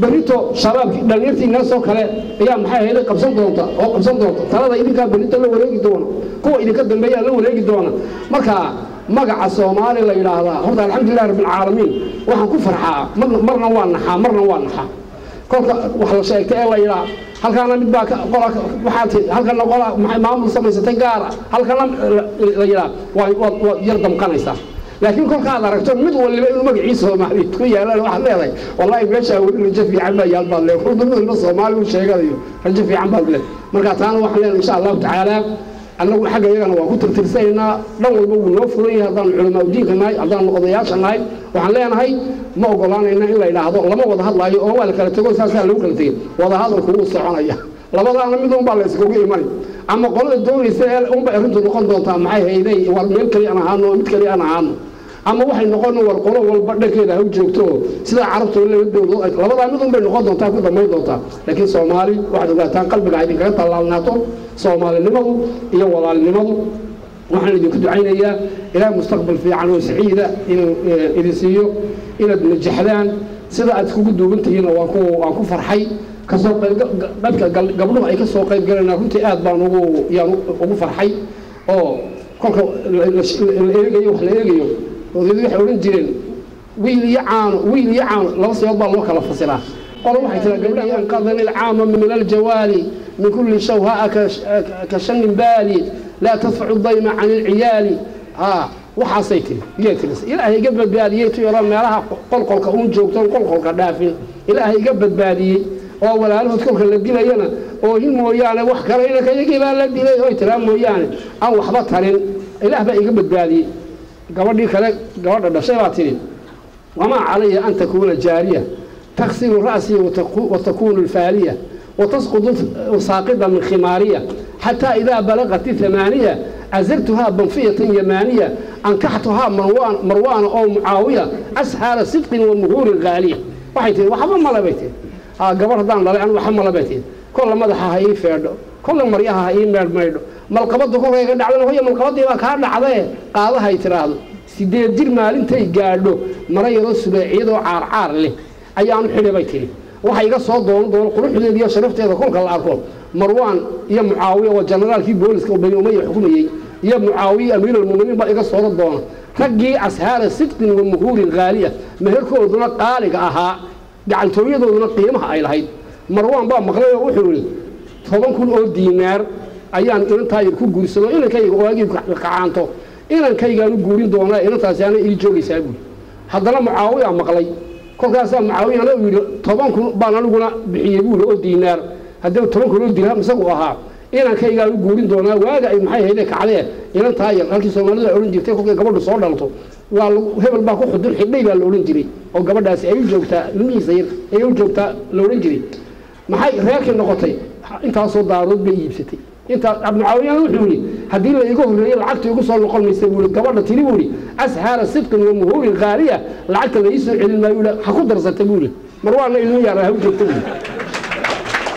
Berrito shabaabkii dhalinyartii naasoo kale ayaa maxay ahayd qabsan doonta oo qabsan doonta talada. Idinkaa berrito la wareegi doona, kuwa idinka dambeeyaa la wareegi doona. Marka magaca Soomaali la yidhaahdaa horta, alxamdulillahi rabbilcaalamiin, waxaan ku farxaa marna waa naxaa, marna waa naxaa kolka wax la sheegtay ee la yidhaa halkaana mid baa qola waxaad tihi, halkana qola maamul samaysatay gaara, halkana la yidhaa waad yar damqanaysaa. Laakiin kolkaad aragto mid waliba inuu magaciisa Soomaaliyeed ku yaalaan, waxaad leedahay wallahi meeshaa weli rajo fiican baa yaal baad leedahay. Kolka mid waliba Soomaali uu sheeganayo, rajo fiican baad leedahay. Marka taana waxaan leenahay insha Allahu tacaala annagu xagga iyagana waan ku tirtirsanaynaa, dhan walba wuu noo furan yahay. Haddaanu culamaa udiinka nahay, haddaanu odayaasha nahay, waxaan leenahay ma ogolaanayna in la yidhaahdo lama wada hadlaayo oo waa la kala tego, saasaa lagu kala tegey. Wada hadalku wuu soconaya, labadaana mid unbaa la iskugu imani, ama qolada doonaysa ee unbay arrintu noqon doontaa maxay hayday war meel keli aan ahaano oo mid keli aan ahaano, ama waxay noqon war qolo walba dhankeeda ha u joogto sida Carabtu laba dowladood. Labadaa mid unbay noqon doontaa, ku dambayn doontaa. Laakiin Soomaali waxaad ogaataan qalbiga idinkaga tallaalnaato Soomaalinimadu iyo walaalnimadu. Waxaan idinku ducaynayaa Ilaah mustaqbal fiican oo saciida inuu idin siiyo, inaad najaxdaan. Sida aad iskugu duuban tihiinna waan ku farxay. Kasoo qayb dadka gabdhuhu ay ka soo qayb galayna runtii aad baan ugu yaan ugu farxay. Oo kolka la eegayo wax la eegayo, odayadu waxay odhan jireen wiil iyo caano, wiil iyo caano laba siyood baa loo kala fasiraa. Qolo waxay tiraa gabdhaha anqadani alcaama min aljawaali min kulli shawhaa ka shanin baali laa tadfacu dayma can alciyaali. Waxaasay tiri iyay tiri Ilaahay iga badbaadiyey tu yaro meelaha qolqolka uun joogto oon qolqolka dhaafin, Ilaahay iga badbaadiyey oo walaalahood kolka la dilayana oohin mooyaane wax kale inanka iyagii baa la dilay oy tiraa mooyaane aan waxba tarin, Ilaah baa iga badbaadiyey. Gabadhii kale, gabadha dhashay baa tidhi wamaa calaya an takuuna jaariya taksiru ra'sii watakunu alfaaliya watasqudu saaqida min khimaariya xataa idaa balaqat 8 azartuhaa banfiyatan yamaaniya ankaxtuhaa Marwaana oo Mucaawiya ashaara sidqin wa muhuurin haaliya. Waxay tihi waxba male bay tihi, gabadh haddaan dhalay anu waxba male bay tihi. Kolla madaxa ha ii feedho, kolla maryaha ha ii meedhmaydho, malqabadda kolkayga dhacdana hoya malqabadii baa kaa dhacdee qaadahay tiraahdo. 8 jir maalintay gaadho mara yaroo subeeciyadoo caarcaar leh ayaanu xidhi bay tihi. Waxa iga soo doono doono quruxdeeda iyo sharafteeda kolka la arko Marwaan iyo Mucaawiya oo generaalkii booliska oo Bani Umaya xukumayey iyo Mucaawiya amiirulmuminiin baa iga soo doona, raggii ashaara sidqin wa muhuurin haaliya, meherkooduna qaaliga ahaa, gacantooyadooduna qiimaha ay lahayd. Marwaan baa maqlay oo wuxuu yidhi 10,000 oo diinaar ayaan inantaa yar ku guursado, inankayga waagii kacaanto inankaygaanu guurin doonaa, inantaasi ana ii joogaysaa buuri. Haddana Mucaawiya maqlay, kolkaasaa Mucaawiyana uu yidhi 10,000 baan aniguna bixiyey buuri oo diinaar, haddii 10,000 oo dirham isagu ahaa, inankaygaanu guurin doonaa waaga ay maxay hayde kacdee inantaa yar. Halkii Soomaalida ay odhan jirtay kolkay gabadhu soo dhalto waa hebel baa ku xudun xidhay baa la odhan jiray, oo gabadhaasi ay u joogtaa ilmihiisa yar ay u joogtaa la odhan jiray. Maxay reerkii noqotay? Intaasoo daarood bay iibsatay intaa. Mucaawiyana wuxuu yidhi haddii la iga horreeyey lacagta igu soo noqon maysa buuri. Gabadha tiri buuri ashaara sidqin wa muhuurin khaaliya lacagta la ii soo celin maayo buuri, ha ku darsata buuri. Marwaanna ilmo yaara ha u joogta buuri.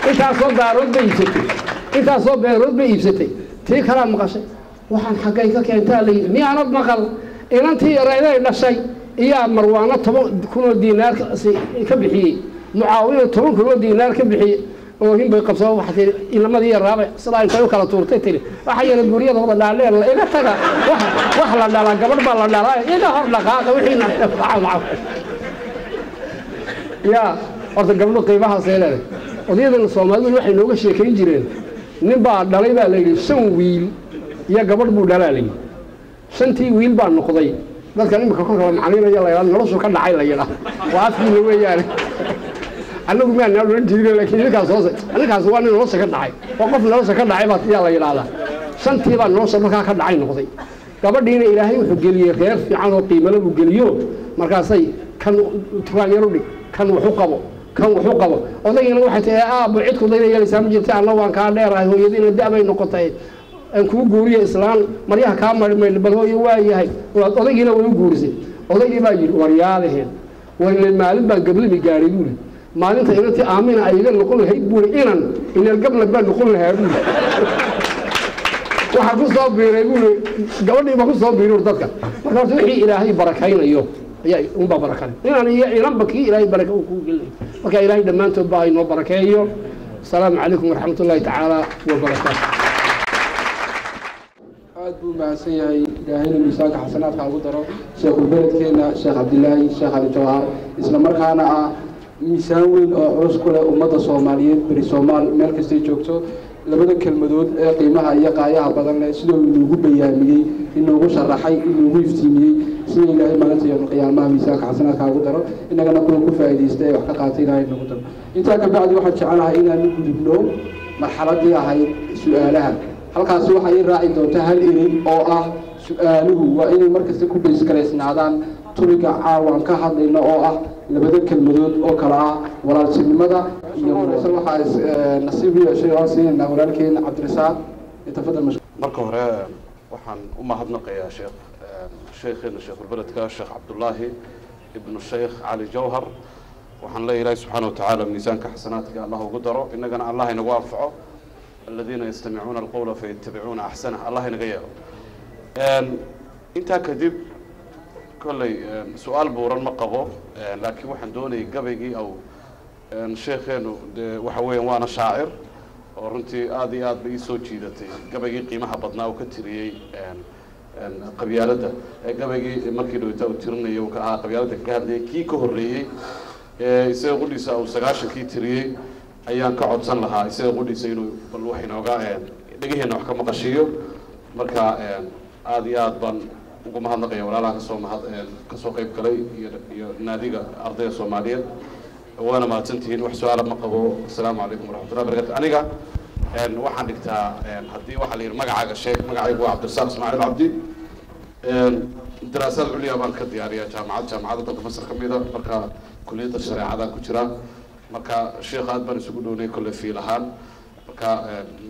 Intaasoo daarood bay iibsatay, intaasoo beerood bay iibsatay. Tii kalaa maqashay waxaan xaggay ka keentaa la yidhi miyaanad maqal inantii yarayday dhashay iyaa Marwaano 10,000 oo diinaar ka bixiyey, Mucaawiyana 10,000 oo diinaar ka bixiyey. Oohin bay qabsoo, waxaa tihi inamadii yaraabay sidaa intay u kala tuurtay tiri waxa yara guryadooda dhaadheer la iga taga, wax la dhalaa gabadh baa la dhalaa, iga hor dhaqaaqa wixiina ya. Horta gabdho qiimahaasay leedahay. Odayadan Soomaalidu waxay nooga sheekayn jireen nin baa dhalay baa la yidhi 5 wiil iyo gabadh buu dhalaa la yidhi. 5tii wiil baa noqday dadkan imika kolka la macnaynaya la yidhaahdo noloshu ka dhacay la yidhaahdo waa afkiina weeyaane annagu maanaa odhan jirin laakiin ninkaas hoose ninkaas waa nin nolosha ka dhacay waa qof nolosha ka dhacay baa yaa la yidhaahdaa. 5tii baa nolosha markaa ka dhacay noqday. Gabadhiina Ilaahay wuxuu geliyey reer fiican oo qiimale buu geliyo markaasay kan tukaan yar u dhig kan wuxu qabo kan wuxu qabo. Odaygiina waxay tahay aabbo cid ku dayna yeelaysaa ma jirta anna waan kaa dheerahay hooyadiina da' bay noqotay aan kuu guuriyo islaan maryaha kaa marmayn bal hooyo waa yahay. Odaygiina way u guurisay. Odaygii baa yidhi waryaalaheen war ilaa maalin baan gablami gaaray buuri maalinta inantii Aamina ay iga noqon lahayd buuri inan ineel gablag baan noqon lahaa buuri. Waxaa ku soo biiray buuri gabadhii baa ku soo biiray dadka. Marka horta wixii Ilaahay barakaynayo ayaa unbaa barakale inan iyo inanba kii Ilaahay baraka uu kuu gelinayo. Marka Ilaahay dhammaantood baa inoo barakeeyo. Asalaamu calaykum waraxmatullaahi tacaala wabarakaatu. Aad buu mahadsan yahay Ilaahayna miisaanka xasanaadka ugu daro sheekhulbeledkeena Sheekh Cabdilaahi Sheekh Cali Jawhar, isla markaana ah miisaan weyn oo culus ku leh ummadda Soomaaliyeed beri Soomaal meel kastay joogto. Labada kelmadood ee qiimaha iyo qaayaha badan leh sidoo inoogu bayaamiyey inoogu sharaxay inoogu iftiimiyey sida Ilaahay maalinta yawmal qiyaamaha miisaanka xasanaadka ugu daro innagana kuwa ku faa'iidaysta ee wax ka qaatay Ilaahay noogu daro. Intaa ka bacdi waxaan jecelahay inaan u gudubno marxaladii ahayd su'aalaha. Halkaasi waxaa ii raaci doonta hal erey oo ah su'aaluhu waa inay markasta ku beysgaraysnaadaan tubiga caawaan ka hadlayno oo ah labada kelmadood oo kale ah walaaltinimada iyo waxaa nasiib u yeeshay oo aan siinaynaa walaalkeen Cabdirasaaq. Tafadal. Marka hore waxaan u mahadnaqayaa sheekheena sheekhulbeledka Sheekh Cabdullaahi ibnu Sheekh Cali Jawhar. Waxaan leeyahay Ilaahay subxaana wa tacaala miisaanka xasanaadka Allah ugu daro innagana Allah inagu anfaco. الذين يستمعون القول فيتبعون أحسنه الله inaga yeelo. Intaa kadib kolley su-aal buuran ma qabo laakiin waxaan doonayay gabaygii aw sheekheenu dee waxa weeyaan waana shaacir oo runtii aad iyo aad bay ii soo jiidatay gabaygii qiimaha badnaa uu ka tiriyey qabyaaladda gabaygii markii dhowta uu tirinayay uu ka ahaa qabyaaladda kaga hadlayay kii ka horreeyey isaga qudhiisa uu 90kii tiriyey ayaan ka codsan lahaa isaga qudhiisa inuu bal wax inooga dhegaheenna wax ka maqashiiyo. Marka aad iyo aad baan ugu mahadnaqaya walaalaha kasoo mahad kasoo qayb galay iyo naadiga ardayda Soomaaliyeed. Waana mahadsantihiin. Wax su-aala ma qabo. Asalaamu calaykum waraxmatullahi barakatu. Aniga waxaan dhigtaa haddii waxaa la yidhi magacaaga sheeg magacaygu waa Cabdirasaaq Ismaaciil Cabdi. Daraasaad culya baan ka diyaariyaa jaamacadda dalka Masar ka mida marka kuliyadda shareecada ku jira. Marka sheekh aad baan isugu dhownay kolle fiil ahaan. Marka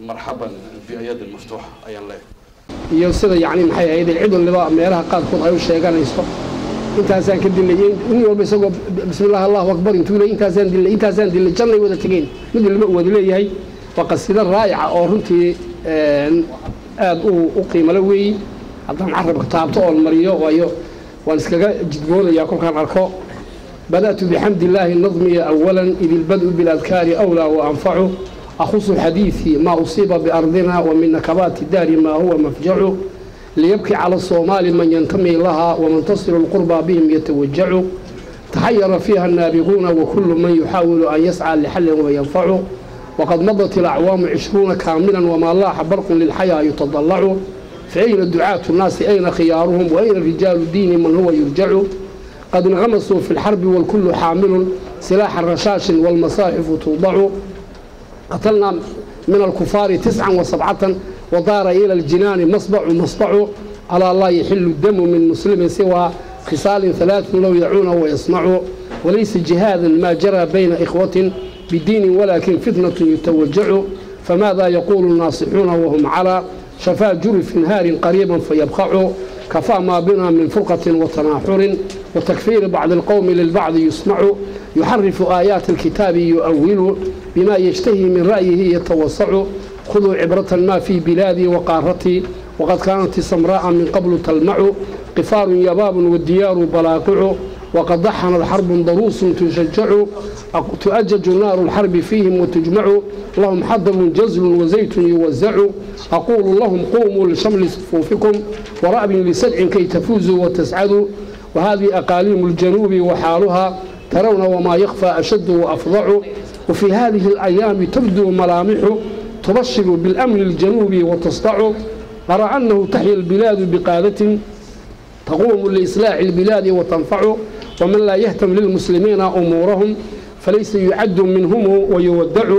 marxaban biayadin maftuuxa ayaan leeyahay. Iyo sida yacni maxay ahayd cid waliba meelaha qaarkood ay u sheeganayso intaasaan ka dilay nin walba isagoo bismillaah allahu akbar intuu leeyahay intaasaan dilay jannay wada tegeen mid walba uu wada leeyahay. Waa qasiido raa'ica oo runtii aad u qiimo leh weeye. Haddaan carabka taabto oon mariyo waayo waan iskaga jidgoonayaa kolkaan arko. بدأت بحمد الله نظمي أولا إذ البدء بالأذكار أولى وأنفع. أخص حديثي ما أصيب بأرضنا ومن نكبات الدار ما هو مفجع. ليبكي على الصومال من ينتمي لها ومن تصل القربى بهم يتوجع. تحير فيها النابغون وكل من يحاول أن يسعى لحل وينفع. وقد مضت الأعوام 20 كاملا وما لاح برق للحياة يتضلع. فأين دعاة الناس أين خيارهم وأين رجال الدين من هو يرجع. قد انغمسوا في الحرب والكل حامل سلاح الرشاش والمصاحف توضع. قتلنا من الكفار 79 وطار إلى الجنان مصبع مصبع. على الله يحل الدم من مسلم سوى خصال 3 لو يعون ويصنع. وليس جهادا ما جرى بين إخوة بدين ولكن فتنة يتوجع. فماذا يقول الناصحون وهم على شفا جرف نهار قريبا فيبقع. كفى ما بنا من فرقة وتناحر وتكفير بعض القوم للبعض يسمع. يحرف آيات الكتاب يؤول بما يشتهي من رأيه يتوسع. خذوا عبرة ما في بلادي وقارتي وقد كانت سمراء من قبل تلمع. قفار يباب والديار بلاقع وقد ضحن الحرب ضروس تشجع. تؤجج نار الحرب فيهم وتجمع. لهم حضر جزل وزيت يوزع. أقول لهم قوموا لشمل صفوفكم ورأب لسدع كي تفوزوا وتسعدوا. وهذه أقاليم الجنوب وحالها ترون وما يخفى أشد وأفظع. وفي هذه الأيام تبدو ملامح تبشر بالأمن الجنوبي وتسطع. أرى أنه تحيا البلاد بقادة تقوم لإصلاح البلاد وتنفع، ومن لا يهتم للمسلمين أمورهم فليس يعد منهم ويودع.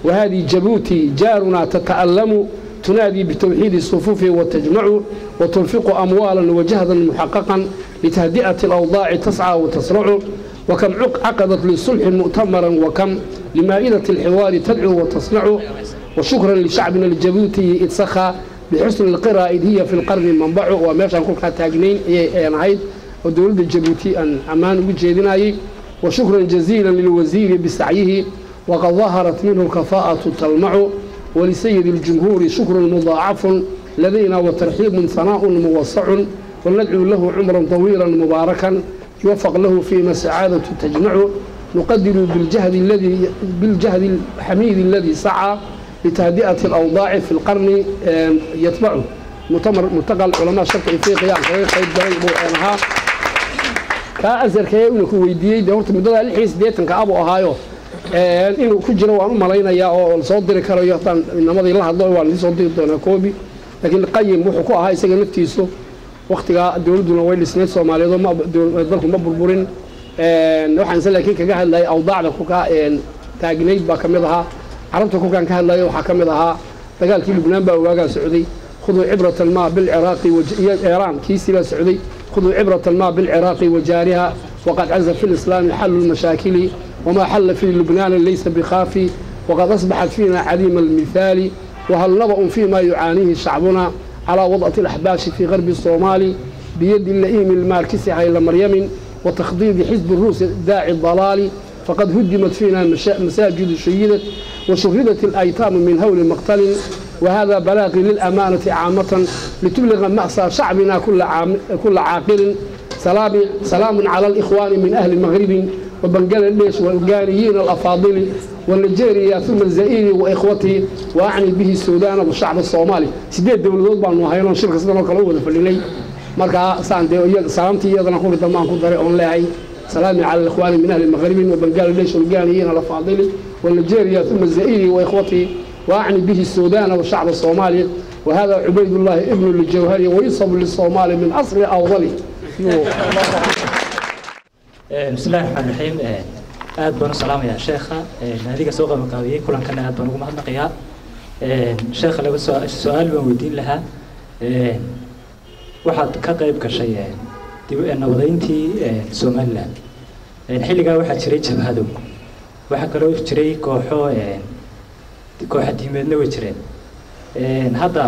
وهذه جيبوتي جارنا تتألم، تنادي بتوحيد الصفوف وتجمع، وتنفق أموالا وجهدا محققا لتهدئة الأوضاع تسعى وتسرع. وكم عقدت للصلح مؤتمرا، وكم لمائدة الحوار تدعو وتصنع. وشكرا لشعبنا الجيبوتي إذ سخى بحسن القراءة إذ هي في القرن منبع. وماشان كلها تاجنين هي ودولة الجيبوتي أن أمان وجيدناي. وشكرا جزيلا للوزير بسعيه، وقد ظهرت منه الكفاءة تلمع. ولسيد الجمهور شكر مضاعف لدينا وترحيب ثناء موسع، وندعو له عمرا طويلا مباركا يوفق له فيما سعادة تجمع. نقدر بالجهد الحميد الذي سعى لتهدئة الأوضاع في القرن يتبعه. مؤتمر ملتقى العلماء شرق إفريقيا قيب كأزر كي ويديي دورت مدة 86 كأبو أهايو inuu ku jiro waan u malaynayaa oo soo diri karayo tan inamadii la hadlo waan soo diri doonaa koobi. Laakiin qayim wuxuu ku ahaa isaga naftiisu waqtiga dawladuna way dhisnayd Soomaaliyeed oo ma dalku ma burburin. Waxaan isla laakiin kaga hadlayay awdaacda ku ka taagnayd baa kamid ahaa carabta ku kan ka hadlayay. Waxaa kamid ahaa dagaalkii Lubnaan baa waagaa socday, khuduu cibratan ma bil Ciraaqi wa Iiraan kiisi baa socday, khuduu cibratan ma bil Ciraaqi wa jaariha waqad caza fi al-islaam xallu al-mashaakili وما حل في لبنان ليس بخافي، وقد أصبحت فينا عديم المثال. وهل نبأ فيما يعانيه شعبنا على وضعة الأحباش في غرب الصومال بيد اللئيم الماركسي هيلا مريم وتخضيض حزب الروس داعي الضلال. فقد هدمت فينا مساجد شيدت وشردت الأيتام من هول مقتل. وهذا بلاغي للأمانة عامة لتبلغ مأسى شعبنا كل عاقل. سلام على الإخوان من أهل المغرب وبنغلاديش والغانيين الأفاضل والنيجيريا ثم الزائري وإخوتي، وأعني به السودان والشعب الصومالي. سيدي دولدود بان وهينون شركة سيدان oo kale u wada fadhinay. Marka saan de salaamtii iyadana ku dhamaan ku daray oon leeyahay سلامي على الإخوان من أهل المغرب وبنغلاديش والغانيين الأفاضل والنيجيريا ثم الزائري وإخوتي، وأعني به السودان والشعب الصومالي. وهذا عبيد الله ابن الجوهري ويصب للصومالي من أصل أوضله. بسم الله الرحمن الرحيم. aad baan u salaamayaa sheekha naadiga soo qabanqaabiyey kulankana aad baan ugu mahadnaqayaa sheekha. Laba su-aal baan weydiin lahaa. Waxaad ka qayb gashay nabadeyntii Somaliland, xilligaa waxaa jiray jabhado, waxaa kaloo jiray kooxo kooxa diimeedna way jireen. Hadda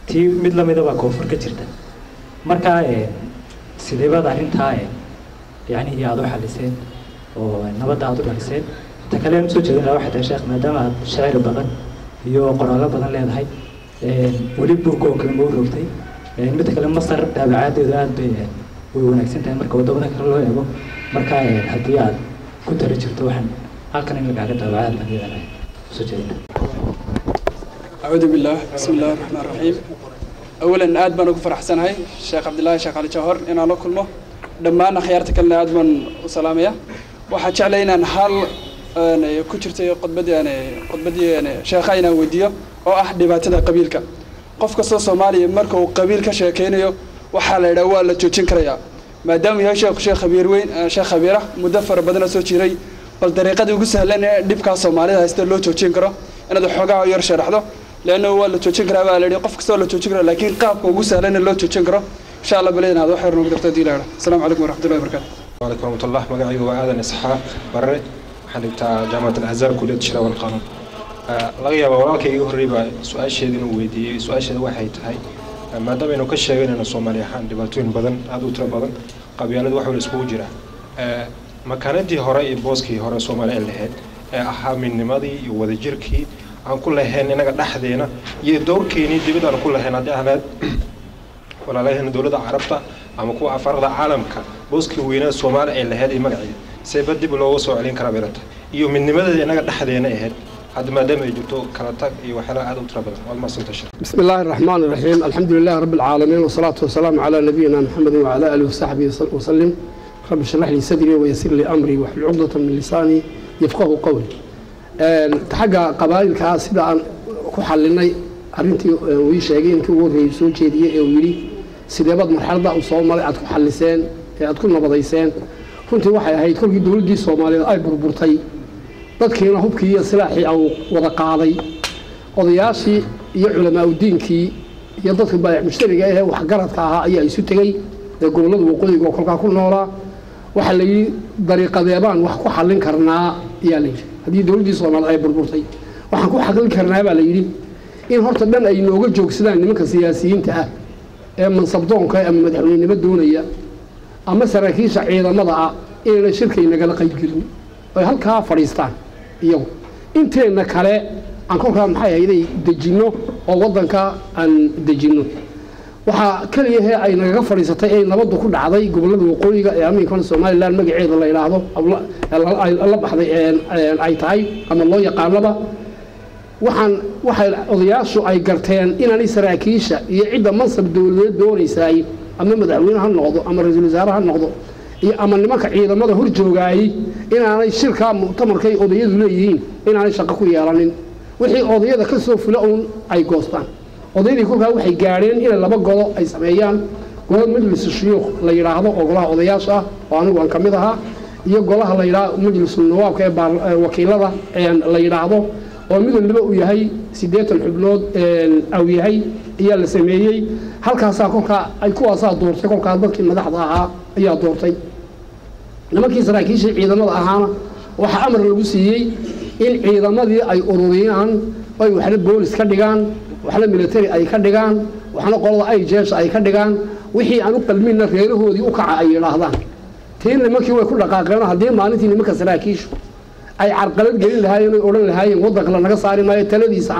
tii mid lamida baa koonfur ka jirta. Marka sidee baad arrintaa yani aada u xaliseen oo nabadda aada u dhaliseen? Ta kale aan usoo jeedin lahaa waxay tahay sheekh, maadaama aad shacir badan iyo qoraallo badan leedahay, weli buug oo kale ma u rogtay? Midda kale Masar daabacaadeedu aad bay way wanaagsan tahay marka waddamada kale loo eego. Marka haddii aad ku tali jirto waxaan halkan in lagaaga daabacaad baan iyadana usoo jeedina. أعوذ بالله، بسم الله الرحمن الرحيم. أولا aad baan ugu faraxsanahay Sheekh Cabdillaahi Sheekh Cali Jawhar inaan la kulmo, dhammaan akhyaarta kalena aad baan u salaamaya. Waxaan jeclay inaan hal ku jirtay khudbadii sheekha inaan weydiiyo oo ah dhibaatada qabiilka. Qof kastoo Soomaaliya marka uu qabiil ka sheekeynayo waxaa la yidhaha waa la joojin karayaa. Maadaama yahay sheekhu sheekh khabiir weyn, sheekh khabiir ah muddo fara badana soo jiray, bal dariiqadii ugu sahlan ee dhibkaa Soomaalida haysta loo joojin karo inaad xoogaa yar sharaxdo, لأنه هو اللي توجين كرا بقى اللي قف كسر اللي توجين كرا، لكن قاب وجوز سهلين اللي توجين كرا إن شاء الله بلينا هذا خير نقدر تدي له. السلام عليكم ورحمة الله وبركاته. وعليكم ورحمة الله. مقعي هو آدم إسحاق بري حنبتاع جامعة الأزهر كلية الشرع والقانون. laga yaabaa walaalkay iga horreeyay baa su-aasheeda inuu weydiiyey. Su-aasheeda waxay tahay, maadaama aynu ka sheeganayno Soomaali ahaan dhibaatooyin badan aada u tiro badan, qabyaaladu wax wala iskugu jira, makaanadii hore iyo booskii hore Soomaali ay lahayd ee ahaa midnimadii iyo wadajirkii aan ku lahayn inaga dhexdeena iyo doorkeenii dibad aan ku lahayn haddii ahnaad walaalaheena dowladda Carabta ama kuwa afarada caalamka, booskii weynaa Soomaali ay lahayd iyo magaceeda seeba dib looga soo celin karaa bay tahay, iyo midnimadeeda inaga dhexdeena ahayd hadda maadaama ay jirto kala tag iyo waxyaalaha aad u tiro badan. Waad mahadsantahay. بسم الله الرحمن الرحيم، الحمد لله رب العالمين، والصلاة والسلام على نبينا محمد وعلى آله وصحبه وسلم. رب اشرح لي صدري ويسر لي أمري واحلل عقدة من لساني يفقه قولي. Xagga qabaa'ilkaa sida aan ku xallinay arrintii uu ii sheegay inkii ugu horreeyey soo jeediyey ee uu yidhi sideebaad marxaladda uu soo maray aad ku xalliseen ee aad ku nabadayseen, runtii waxay ahayd kolkii dowladdii Soomaaliyeed ay burburtay, dadkiina hubkii iyo silaaxii au wada qaaday, odayaashii iyo culamaa udiinkii iyo dadka baayac mushtariga ahee waxgaradka ahaa ayaa isu tegey ee gobollada waqooyiga oo kolkaa ku noolaa. Waxaa la yidhi dariiqadeebaan wax ku xallin karnaa ayaa la yidhi. Haddii dowladdii Soomaaliyeed ay burburtay waxaan ku xallin karnaa baa la yidhi in horta dhan ay nooga joogsadaan nimanka siyaasiyiinta ah ee mansabdoonka ama madaxweynenimo doonaya ama saraakiisha ciidamada ah inayna shirkay nagala qaybgelin oy halkaa fadhiistaan iyagu, inteenna kale aan kolkaa maxay ahayday dejinno oo waddanka aan dejinno. Waxaa keliyahee ay nagaga fadhiisatay ee nabaddu ku dhacday gobollada waqooyiga ee aminkan Somaliland magaceeda la yidhaahdo la baxday ay tahay ama loo yaqaanaba, waxay odayaashu ay garteen inaanay saraakiisha iyo cidda mansab dowladeed doonaysaay ama madaxweyne ha noqdo ama ra-iisul wasaare ha noqdo iyo ama nimanka ciidamada hor joogaayey inaanay shirkaa mu'tamarkay odayadu leeyihiin inaanay shaqo ku yeelanin, wixii odayada ka soo fula uun ay goostaan. Odaydii kolkaa waxay gaadheen inay laba golo ay sameeyaan, golo majlisu shuyuukh la yidhaahdo oo golaha odayaasha ah oo anigu aan ka mid ahaa, iyo golaha la yidhaahdo majlisu nawaabka ee wakiilada la yidhaahdo oo mid waliba uu yahay 80 xubnood aw yahay ayaa la sameeyey. Halkaasaa kolkaa ay kuwaasaa doortay, kolkaa dadkii madaxda ahaa ayaa doortay. Nimankii saraakiishii ciidamada ahaana waxaa amar lagu siiyey in ciidamadii ay ururiyaan, ay waxna boolis ka dhigaan, waxna military ay ka dhigaan, waxna qolada ay jeesha ay ka dhigaan, wixii aan u qalminna reerahoodii u kaca ay yidhaahdaan. Tii nimankii way ku dhaqaaqeen. Haddii maalintii nimanka saraakiishu ay carqalad gelin lahaayeen oy odhan lahaayeen waddanka la naga saari maayo taladiisa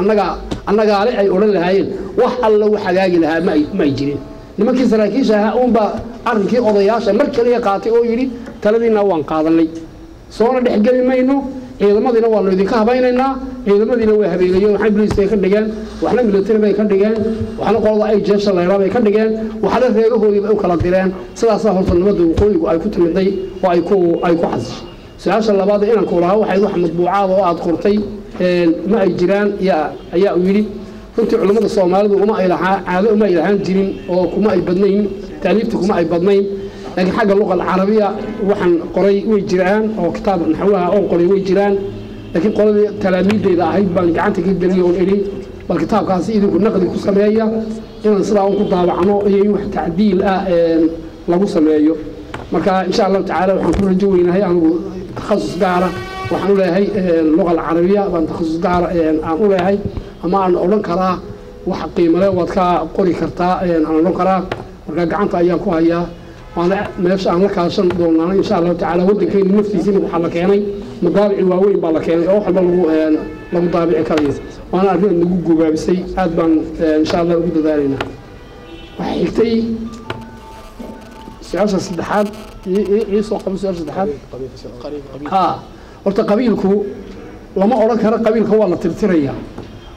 annagaale ay odhan lahaayeen, wax alla u hagaagi lahaa ma ay jirin. Nimankii saraakiisha ahaa uunbaa arrinkii odayaasha mar kaliya qaatay oo yidhi taladiinna waan qaadanay, soona dhexgeli mayno, ciidamadiina waanu idinka habaynaynaa. Ciidamadiina way habeeyeen, waxna booliis bay ka dhigeen, waxna military bay ka dhigeen, waxna qolada ay jeesha leeraa bay ka dhigeen, waxna reerahoodii bay u kala direen. Sidaasaa horta nabadda waqooyigu ay ku timiday oo ay ku xasishay. Su-aasha labaad ee inanku lahaa waxay wax madbuucaad oo aad qortay ma ay jiraan ayaa uu yidhi. Runtii culimmada Soomaalidu uma ay lahaa caado, uma ay lahaan jirin oo kuma ay badnayn taaliifta, kuma ay badnayn, laakiin xagga luqa alcarabiya waxaan qoray way jiraan oo kitaab naxwaha oon qoray way jiraan, laakiin qoladii talaamiideyda ahayd baan gacanta ka geliyay oon idhi bal kitaabkaasi idinku naqdi ku sameeya inaan sidaa un ku daabacno iyo in wax tacdiil ah lagu sameeyo. Marka insha allahu tacaala waxaan ku rajo weynahay anigu takhasus gaara waxaan u leeyahay luqa alcarabiya baan takhasus gaara aan u leeyahay, ama aan odhan karaa wax qiimale waad ka qori kartaa aan odhan karaa. Marka gacanta ayaan ku hayaa, waana meesha aan la kaashan doonaan insha allahu tacaala. Waddankeenu naftiisiina waxaa la keenay madaabici waaweyn baa la keenay oo wax walba lagu daabici karayo, waana arrin nagu gubaabisay, aad baan insha allah ugu dadaalaynaa. Waxaa xigtay su-aasha saddexaad, ii soo qabo su-aasha saddexaad. Ha, horta qabiilku lama odhan karo qabiilka waa la tirtirayaa,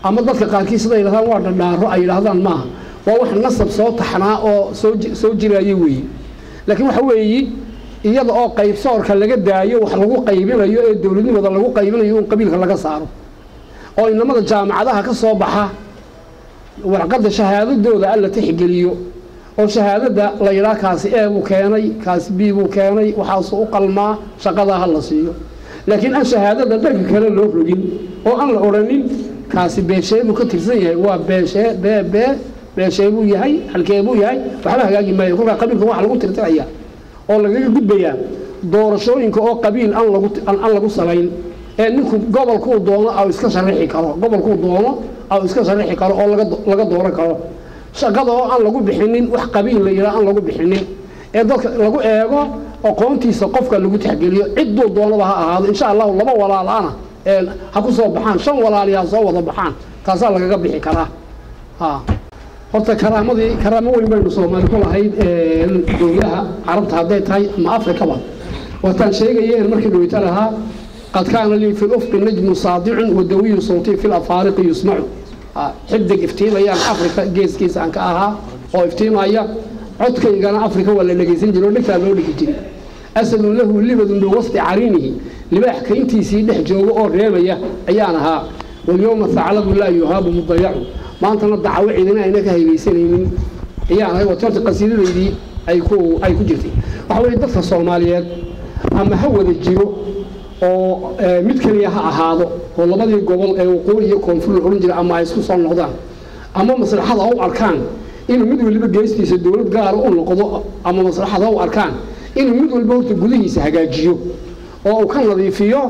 ama dadka qaarkiis siday yidhahdaan waa dhadhaaro ay yidhahdaan, maaha, waa wax nasab soo taxnaa oo soo jiraya weeye. Laakiin waxa weeye iyada oo qaybsoorka laga daayo wax lagu qaybinayo ee dowladnimada lagu qaybinayo in qabiilka laga saaro, oo inamada jaamacadaha ka soo baxa warqadda shahaadadooda alla tixgeliyo, oo shahaadada la yidhaha kaasi E buu keenay, kaasi B buu keenay, waxaasuu u qalmaa, shaqadaa ha la siiyo. Laakiin aan shahaadada dhanka kale loo rogin oo aan la odhanin kaasi beeshee buu ka tirsan yahay, waa beeshee bee bee beeshee buu yahay, halkee buu yahay, waxba hagaagi maayo. Kolkaa qabiilka waxaa lagu tirtirayaa oo lagaga gudbayaa doorashooyinka oo qabiil aan lagu salayn, ee ninku gobolkuu doono au iska sharixi karo, gobolkuu doono au iska sharixi karo oo laga dooran karo. Shaqada oo aan lagu bixinin wax qabiil la yidhaha aan lagu bixinin, ee dadka lagu eego aqoontiisa qofka lagu tixgeliyo, cidduu doonaba ha ahaado. Insha allahu laba walaalaana ha ku soo baxaan, 5 walaali ha soo wada baxaan, taasaa lagaga bixi karaa. Ha, horta karaamadii karaamo weyn baynu Soomaali ku lahayd dowlaha carabta hadday tahay ama Afrikaba. Waataan sheegayeen markii dhaweyta lahaa qad kaana lii fi lufqi najmu saadicun wadawiyu sawtii fi lafaariqi yusmacu, xidig iftiimayaan Afrika geeskiisa aan ka ahaa oo iftiimaya, codkaygana Afrika waa la dhegaysan jiray oo dhegtaa loo dhigi jiray. Asadun lahu libadun biwasdi cariinihi, Libaax kayntiisii dhex jooga oo reebaya ayaan ahaa. Walyowma thaclabu laa yuhaabu mudayacu, maantana dacawo cidina ayna ka haybaysanaynin ayaan ahay. Waati horta qasiidadaydii ay ku jirtay. Waxa weeye dadka Soomaaliyeed ama ha wada jiro oo mid kaliya ha ahaado oo labadii gobol ee waqooyi iyo koonfur la odhan jiray ama ay isku soo noqdaan ama maslaxada u arkaan inuu mid waliba geestiisa dowlad gaara u noqdo, ama maslaxada u arkaan inuu mid walba horta gudihiisa hagaajiyo oo uu ka nadiifiyo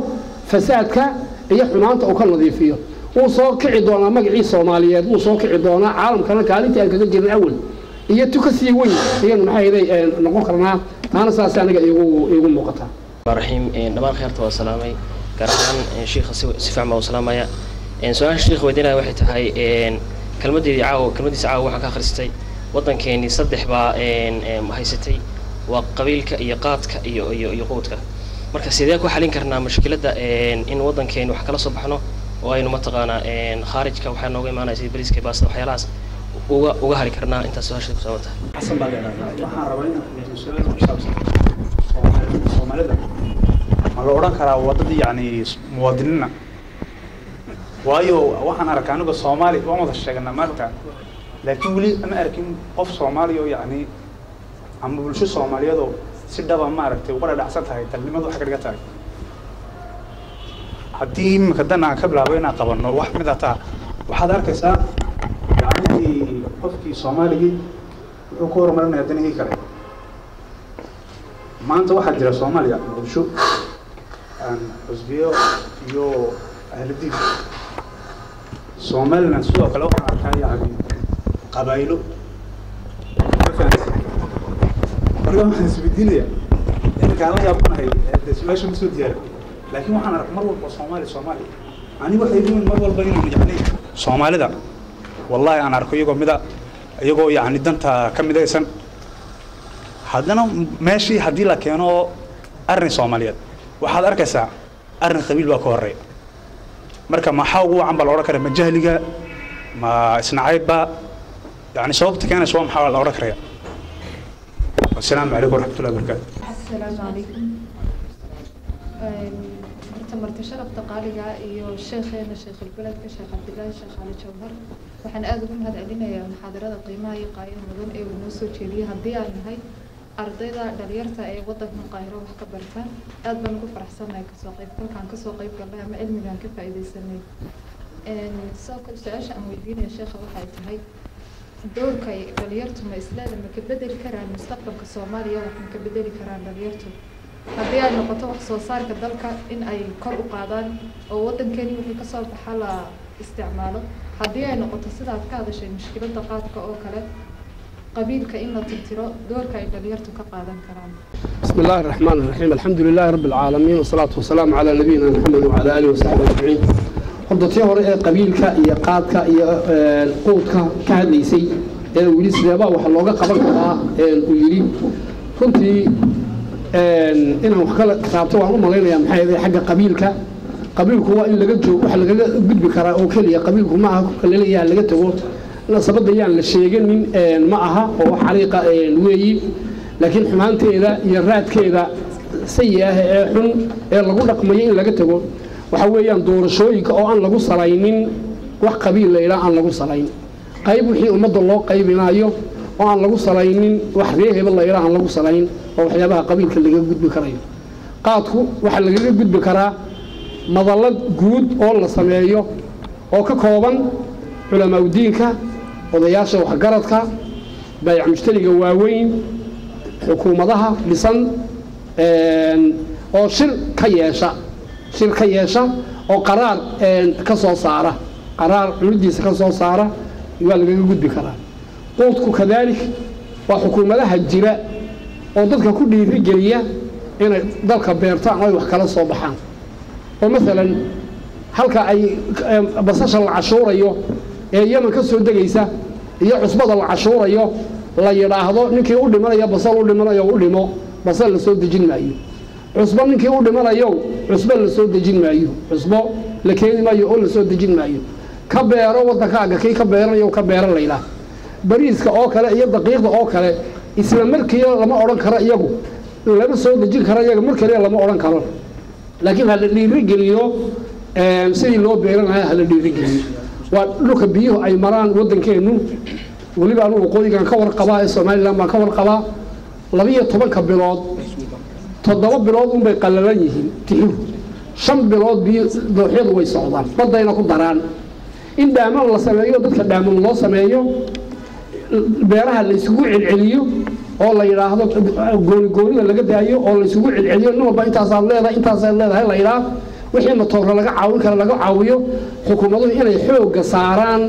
fasaadka iyo xumaanta uu ka nadiifiyo, wuu soo kici doonaa magacii Soomaaliyeed, wuu soo kici doonaa caalamkana kaalintii aan kaga jirnay awal iyo tu ka sii weyn ayaynu maxay ahayd noqon karnaa. Taana saas aniga iigu muuqataa. Raxiim, dhammaan kheerta waa salaamay, gaar ahaan shiikha si fiican baa u salaamaya. Su-aasha shiikha weydiinaya waxay tahay kelmadeedii caawa, kelmadiisa caawa waxaan ka akhristay waddankeenii saddex baa haysatay, waa qabiilka iyo qaadka iyo iyo iyo quudka. Marka sidee ku xalin karnaa mushkiladda in waddankeeni wax kala soo baxno oo aynu mataqaanaa khaarijka waxaa nooga imaanaya sida bariiska, baasta, waxyaalahaas uga hari karnaa? Intaas su-aasha ku saabsan tahay. Xasan baa la yidhahdaa. Waxaan rabaa inaan weydiiyo su-aal ku saabsan Soomaalida. Ma la odhan karaa waddadii yacni muwaadiniina? Waayo waxaan arkaa aniga Soomaali waan wada sheegnaa maanta, laakiin weli ma arkin qof Soomaali oo yacni ama bulsho Soomaaliyeed oo si dhaba maaragtay uga dhadhacsan tahay dalnimadu wax ka dhigan tahay. Haddii iminka dan aan ka bilaabo inaan qabanno wax mid ataa, waxaad arkaysaa yacni qofkii Soomaaligii wuxuu ku horumarinayaa danihii kale. Maanta waxaa jira Soomaaliya Muqdisho xusbiyo iyo ahludiin. Somaliland sidoo kale waxaan arkaa yacni qabaayilo ma fahansan. Marka waxaan isweydiinaya iminkaan la yaabanahay dee su-aasha ma soo diyaari, laakiin waxaan arkaa mar walba Soomaali Soomaali. Aniga waxay igu mar walba inaan yacni Soomaalida wallahi aan arko iyagoo mida, iyagoo yacni danta ka midaysan, haddana meeshii haddii la keeno arrin Soomaaliyeed waxaad arkaysaa arrin qabiil baa ka horreeya. Marka maxaa ugu wacan baa la odhan karaa? Ma jahliga, ma isnacaybba? Yacni sababta keenaysa waa maxaa la odhan karaya? Wasalaamu calaykum waraxmatullahi wabarakaatu. Asalaamu calaykum. Horta marti sharafta qaaliga iyo sheekheena sheekhulbeledka Sheekh Cabdilaahi Sheekh Cali Jawhar, waxaan aada ugu mahad celinayaa muxaadarada qiimaha iyo qaayaha mudan ee uu noo soo jeediyey. Haddii aan nahay ardayda dhalinyarta ee wadankan Qaahiro wax ka barta, aad baan ugu faraxsanahay kasoo qaybgalkaan kasoo qayb galnay ama cilmigaan ka faa'iidaysanay. Sidoo kale su-aasha aan weydiinaya sheekha waxay tahay doorka ay dhalinyartu ma isleeda ma ka bedeli karaan mustaqbalka Soomaaliya? Wax ma ka bedeli karaan dhalinyartu haddii ay noqoto wax soo saarka dalka in ay kor u qaadaan oo waddankeeni wixii kasoo baxa la isticmaalo, haddii ay noqoto sidaad ka hadashay mushkiladda qaadka oo kale, qabiilka in la tirtiro, doorka ay dhalinyartu ka qaadan karaan? بسم الله الرحمن الرحيم، الحمد لله رب العالمين، والصلاة والسلام على نبينا محمد وعلى آله وصحبه أجمعين. Horta tii hore ee qabiilka iyo qaadka iyo quudka ka hadlaysay ee uu yidhi sideebaa wax looga qaban karaa, uu yidhi runtii inaan wax kala taabto waan u malaynayaa. Maxay ahayd xagga qabiilka? Qabiilku waa in laga joogo, waxa lagaga gudbi karaa oo keliya qabiilku ma aha kolka laleeyaha laga tago nasabadda yaan la sheeganin, ma aha oo wax xariiqa weeyi, laakiin xumaanteeda iyo raadkeeda sayi ah ee xun ee lagu dhaqmayo in laga tago waxa weeyaan doorashooyinka oo aan lagu salaynin wax qabiil la yidhaah, aan lagu salayn qayb wixii ummadda loo qaybinayo oo aan lagu salaynin wax reer hebel la yidhaah, aan lagu salayn, oo waxyaabaha qabiilka lagaga gudbi karayo. Qaadku waxaa lagaga gudbi karaa madallad guud oo la sameeyo oo ka kooban culamaaudiinka, odayaasha waxgaradka, baayac mushtariga waaweyn, xukuumadaha dhisan, oo shir ka yeesha, shir ka yeesha oo qaraar ka soo saara, qaraar cunidiisa ka soo saara, waa lagaga gudbi karaa. Quudku kadaalik waa xukuumadaha jira oo dadka ku dhiirigeliya inay dalka beertaan oo ay wax kala soo baxaan, oo maalan halka ay basasha la cashuurayo ee Yemen ka soo degaysa iyo cusbada la cashuurayo la yidhaahdo ninkii u dhimanaya basal u dhimanayo u dhimo, basal la soo dejin maayo, cusbo ninkii u dhimanayo cusbo la soo dejin maayo, cusbo la keeni maayo oo la soo dejin maayo, ka beero waddankaaga kii ka beeranayo ka beeran laydhaah. Bariiska oo kale iyo daqiiqda oo kale isla markiiba lama odhan karo, iyagu lama soo dejin karo, iyaga mar kaliya lama odhan karo. Laakiin ha la dhiirigeliyo sidii loo beeran lahaa, ha la dhiirigeliyo. Waa dhulka biyuhu ay maraan waddankeennu. Weliba anugu waqooyigan ka warqabaa ee Somaliland baan ka warqabaa. 12-ka bilood 7 bilood unbay qallalan yihiin tixuhu, 5 bilood biyo dooxyadu way socdaan, baddayna ku daraan. In dhaaman la sameeyo, dadka dhaaman loo sameeyo, beeraha la isugu celceliyo oo la yidhaahdo goonigoonida laga daayo oo la isugu celceliyo, nin walba intaasaad leedahay, intaasaad leedahay la yidhaah. Wixii matooro laga caawin kara laga caawiyo. Xukuumaduhu inay xoogga saaraan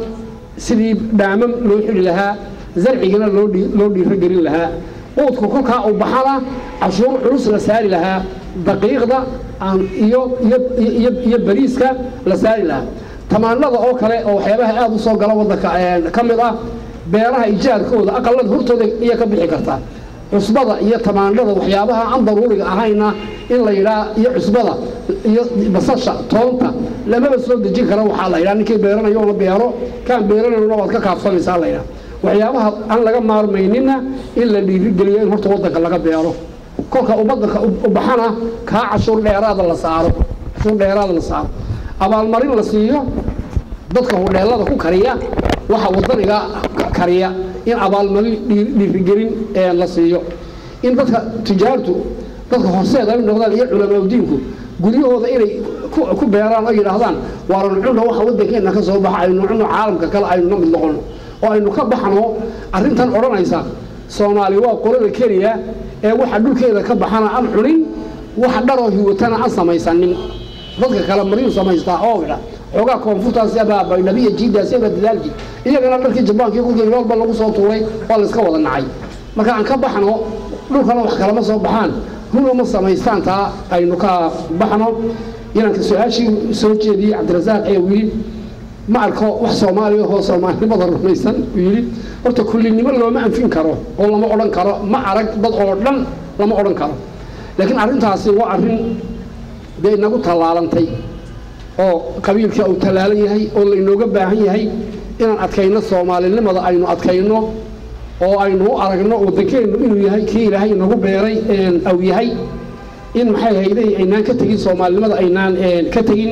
sidii dhaamam loo xidhi lahaa, zarcigana loo dhiirogelin lahaa, quudku kolkaa uu baxana cashuur culus la saari lahaa, daqiiqda iyo bariiska la saari lahaa, tamaanada oo kale oo waxyaabaha aada u soo gala waddanka ka mid ah. Beeraha ijaarkooda aqalada hortooda iya ka bixi kartaa cusbada iyo tamaandhada, waxyaabaha aan daruuriga ahayna in la yidhaa, iyo cusbada iyo basasha, toonta lamaba soo dejin karo. Waxaa la yidhaha ninkii beeranayoona beero, kaan beeranayona waad ka kaafsamaysaa la yidhaha. Waxyaabaha aan laga maarmaynina in la dhiirigeliyo in horta waddanka laga beero, kolka waddanka u baxana kaa cashuur dheeraada la saaro, cashuur dheeraada la saaro, abaalmarin la siiyo dadka hudheelada ku kariya waxa waddaniga kariya, in abaalmarin dhiirigelin la siiyo, in dadka tijaartu dadka horseed ay noqdaan iyo culamaaudiinku guryahooda inay ku beeraan oo yidhaahdaan waaranu cunno waxa waddankeenna ka soo baxa, aynu cunno, caalamka kale aynu la mid noqono oo aynu ka baxno arrintan odhanaysa Soomaali waa qolada keliya ee waxa dhulkeeda ka baxana aan cunin, waxa dharoo hiwatana aan samaysanin. Dadka kale maryuu samaystaa oo idha xoogaa koonfurtaasi ama baydhabi iyo jiidaasi ama dadaalji, iyagana dharkii jabaankii kulkii meelba lagu soo tuuray waa la iska wada nacay. Marka aan ka baxno, dhulkana wax kalama soo baxaan, huna ma samaystaan, taa aynu ka baxno. Inanka su-aashii soo jeediyey Cabdirasaaq ee uu yidhi ma arko wax Soomaaliya oo soomaalinimada rumaysan, uu yidhi horta kullinimo looma anfin karo oo lama odhan karo ma arag dad oo dhan lama odhan karo, laakiin arrintaasi waa arrin dee inagu tallaalantay oo qabiilka uu tallaalan yahay oo laynooga baahan yahay inaan adkayno soomaalinimada, aynu adkayno oo aynu u aragno waddankeennu inuu yahay kii Ilaahay inagu beeray aw yahay, in maxay hayday aynaan ka tegin soomaalinimada, aynaan ka tegin,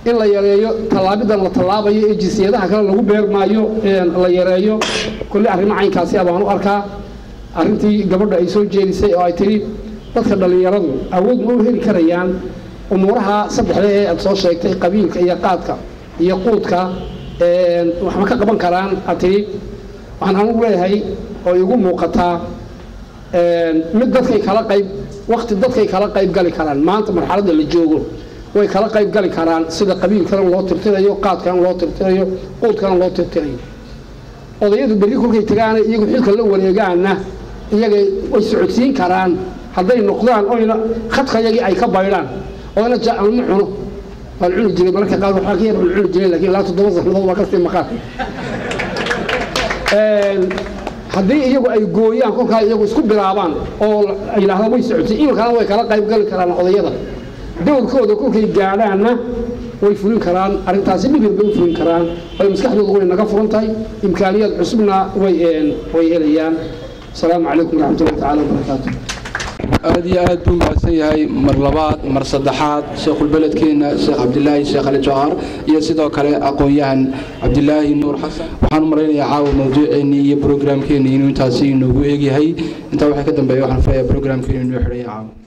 in la yareeyo tallaabidan la tallaabayo ee jinsiyadaha kale lagu beermaayo la yareeyo. Kulli arrimo caynkaasi baan u arkaa. Arrintii gabadha ay soo jeedisay oo ay tidhi dadka dhallinyaradu awood ma u heli karayaan umuuraha saddexda ee aad soo sheegtay, qabiilka iyo qaadka iyo quudka, wax ma ka qaban karaan aad tidhi, waxaan anugu leeyahay oo igu muuqataa mid dadkay kala qayb waqti dadkay kala qayb gali karaan. Maanta marxaladda la joogo way kala qayb gali karaan sida qabiilkana loo tirtirayo, qaadkana loo tirtirayo, quudkana loo tirtirayo. Odayadu berri kolkay tagaana iyagu xilka la wareegaana iyagay way socodsiin karaan hadday noqdaan oyna khadka yagii ay ka baydhaan oyna ma cuno. Waan cuni jiray mararka qaar, waxaa ka yar baan cuni jiray, laakiin ilaa 7 sannadood waa kasii maqaan. Haddii iyagu ay gooyaan kolkaa iyagu isku bilaabaan oo ay yidhahdaan way socotay, iminkana way kala qayb gali karaan odayada dowrkooda, kolkay gaadhaanna way fulin karaan arrintaasi, dhibir bay u fulin karaan, way maskaxdoodu way naga furan tahay, imkaaniyaad cusubna way helayaan. Asalaamu calaykum waraxmatullahi tacaala wabarakaatu. Aad iyo aad buu mahadsan yahay mar labaad mar saddexaad sheekhulbeledkeena Sheekh Cabdilaahi Sheekh Ali Jawhar iyo sidoo kale aqoon-yahan Cabdilaahi Nuur Xasan. Waxaan u malaynayaa caawa mawduuceennii iyo brograamkeennii inuu intaasi inoogu eegyahay. Intaa waxay ka dambeeya waxaan filayaa brograamkeenu inoo xidhan yahay caawa.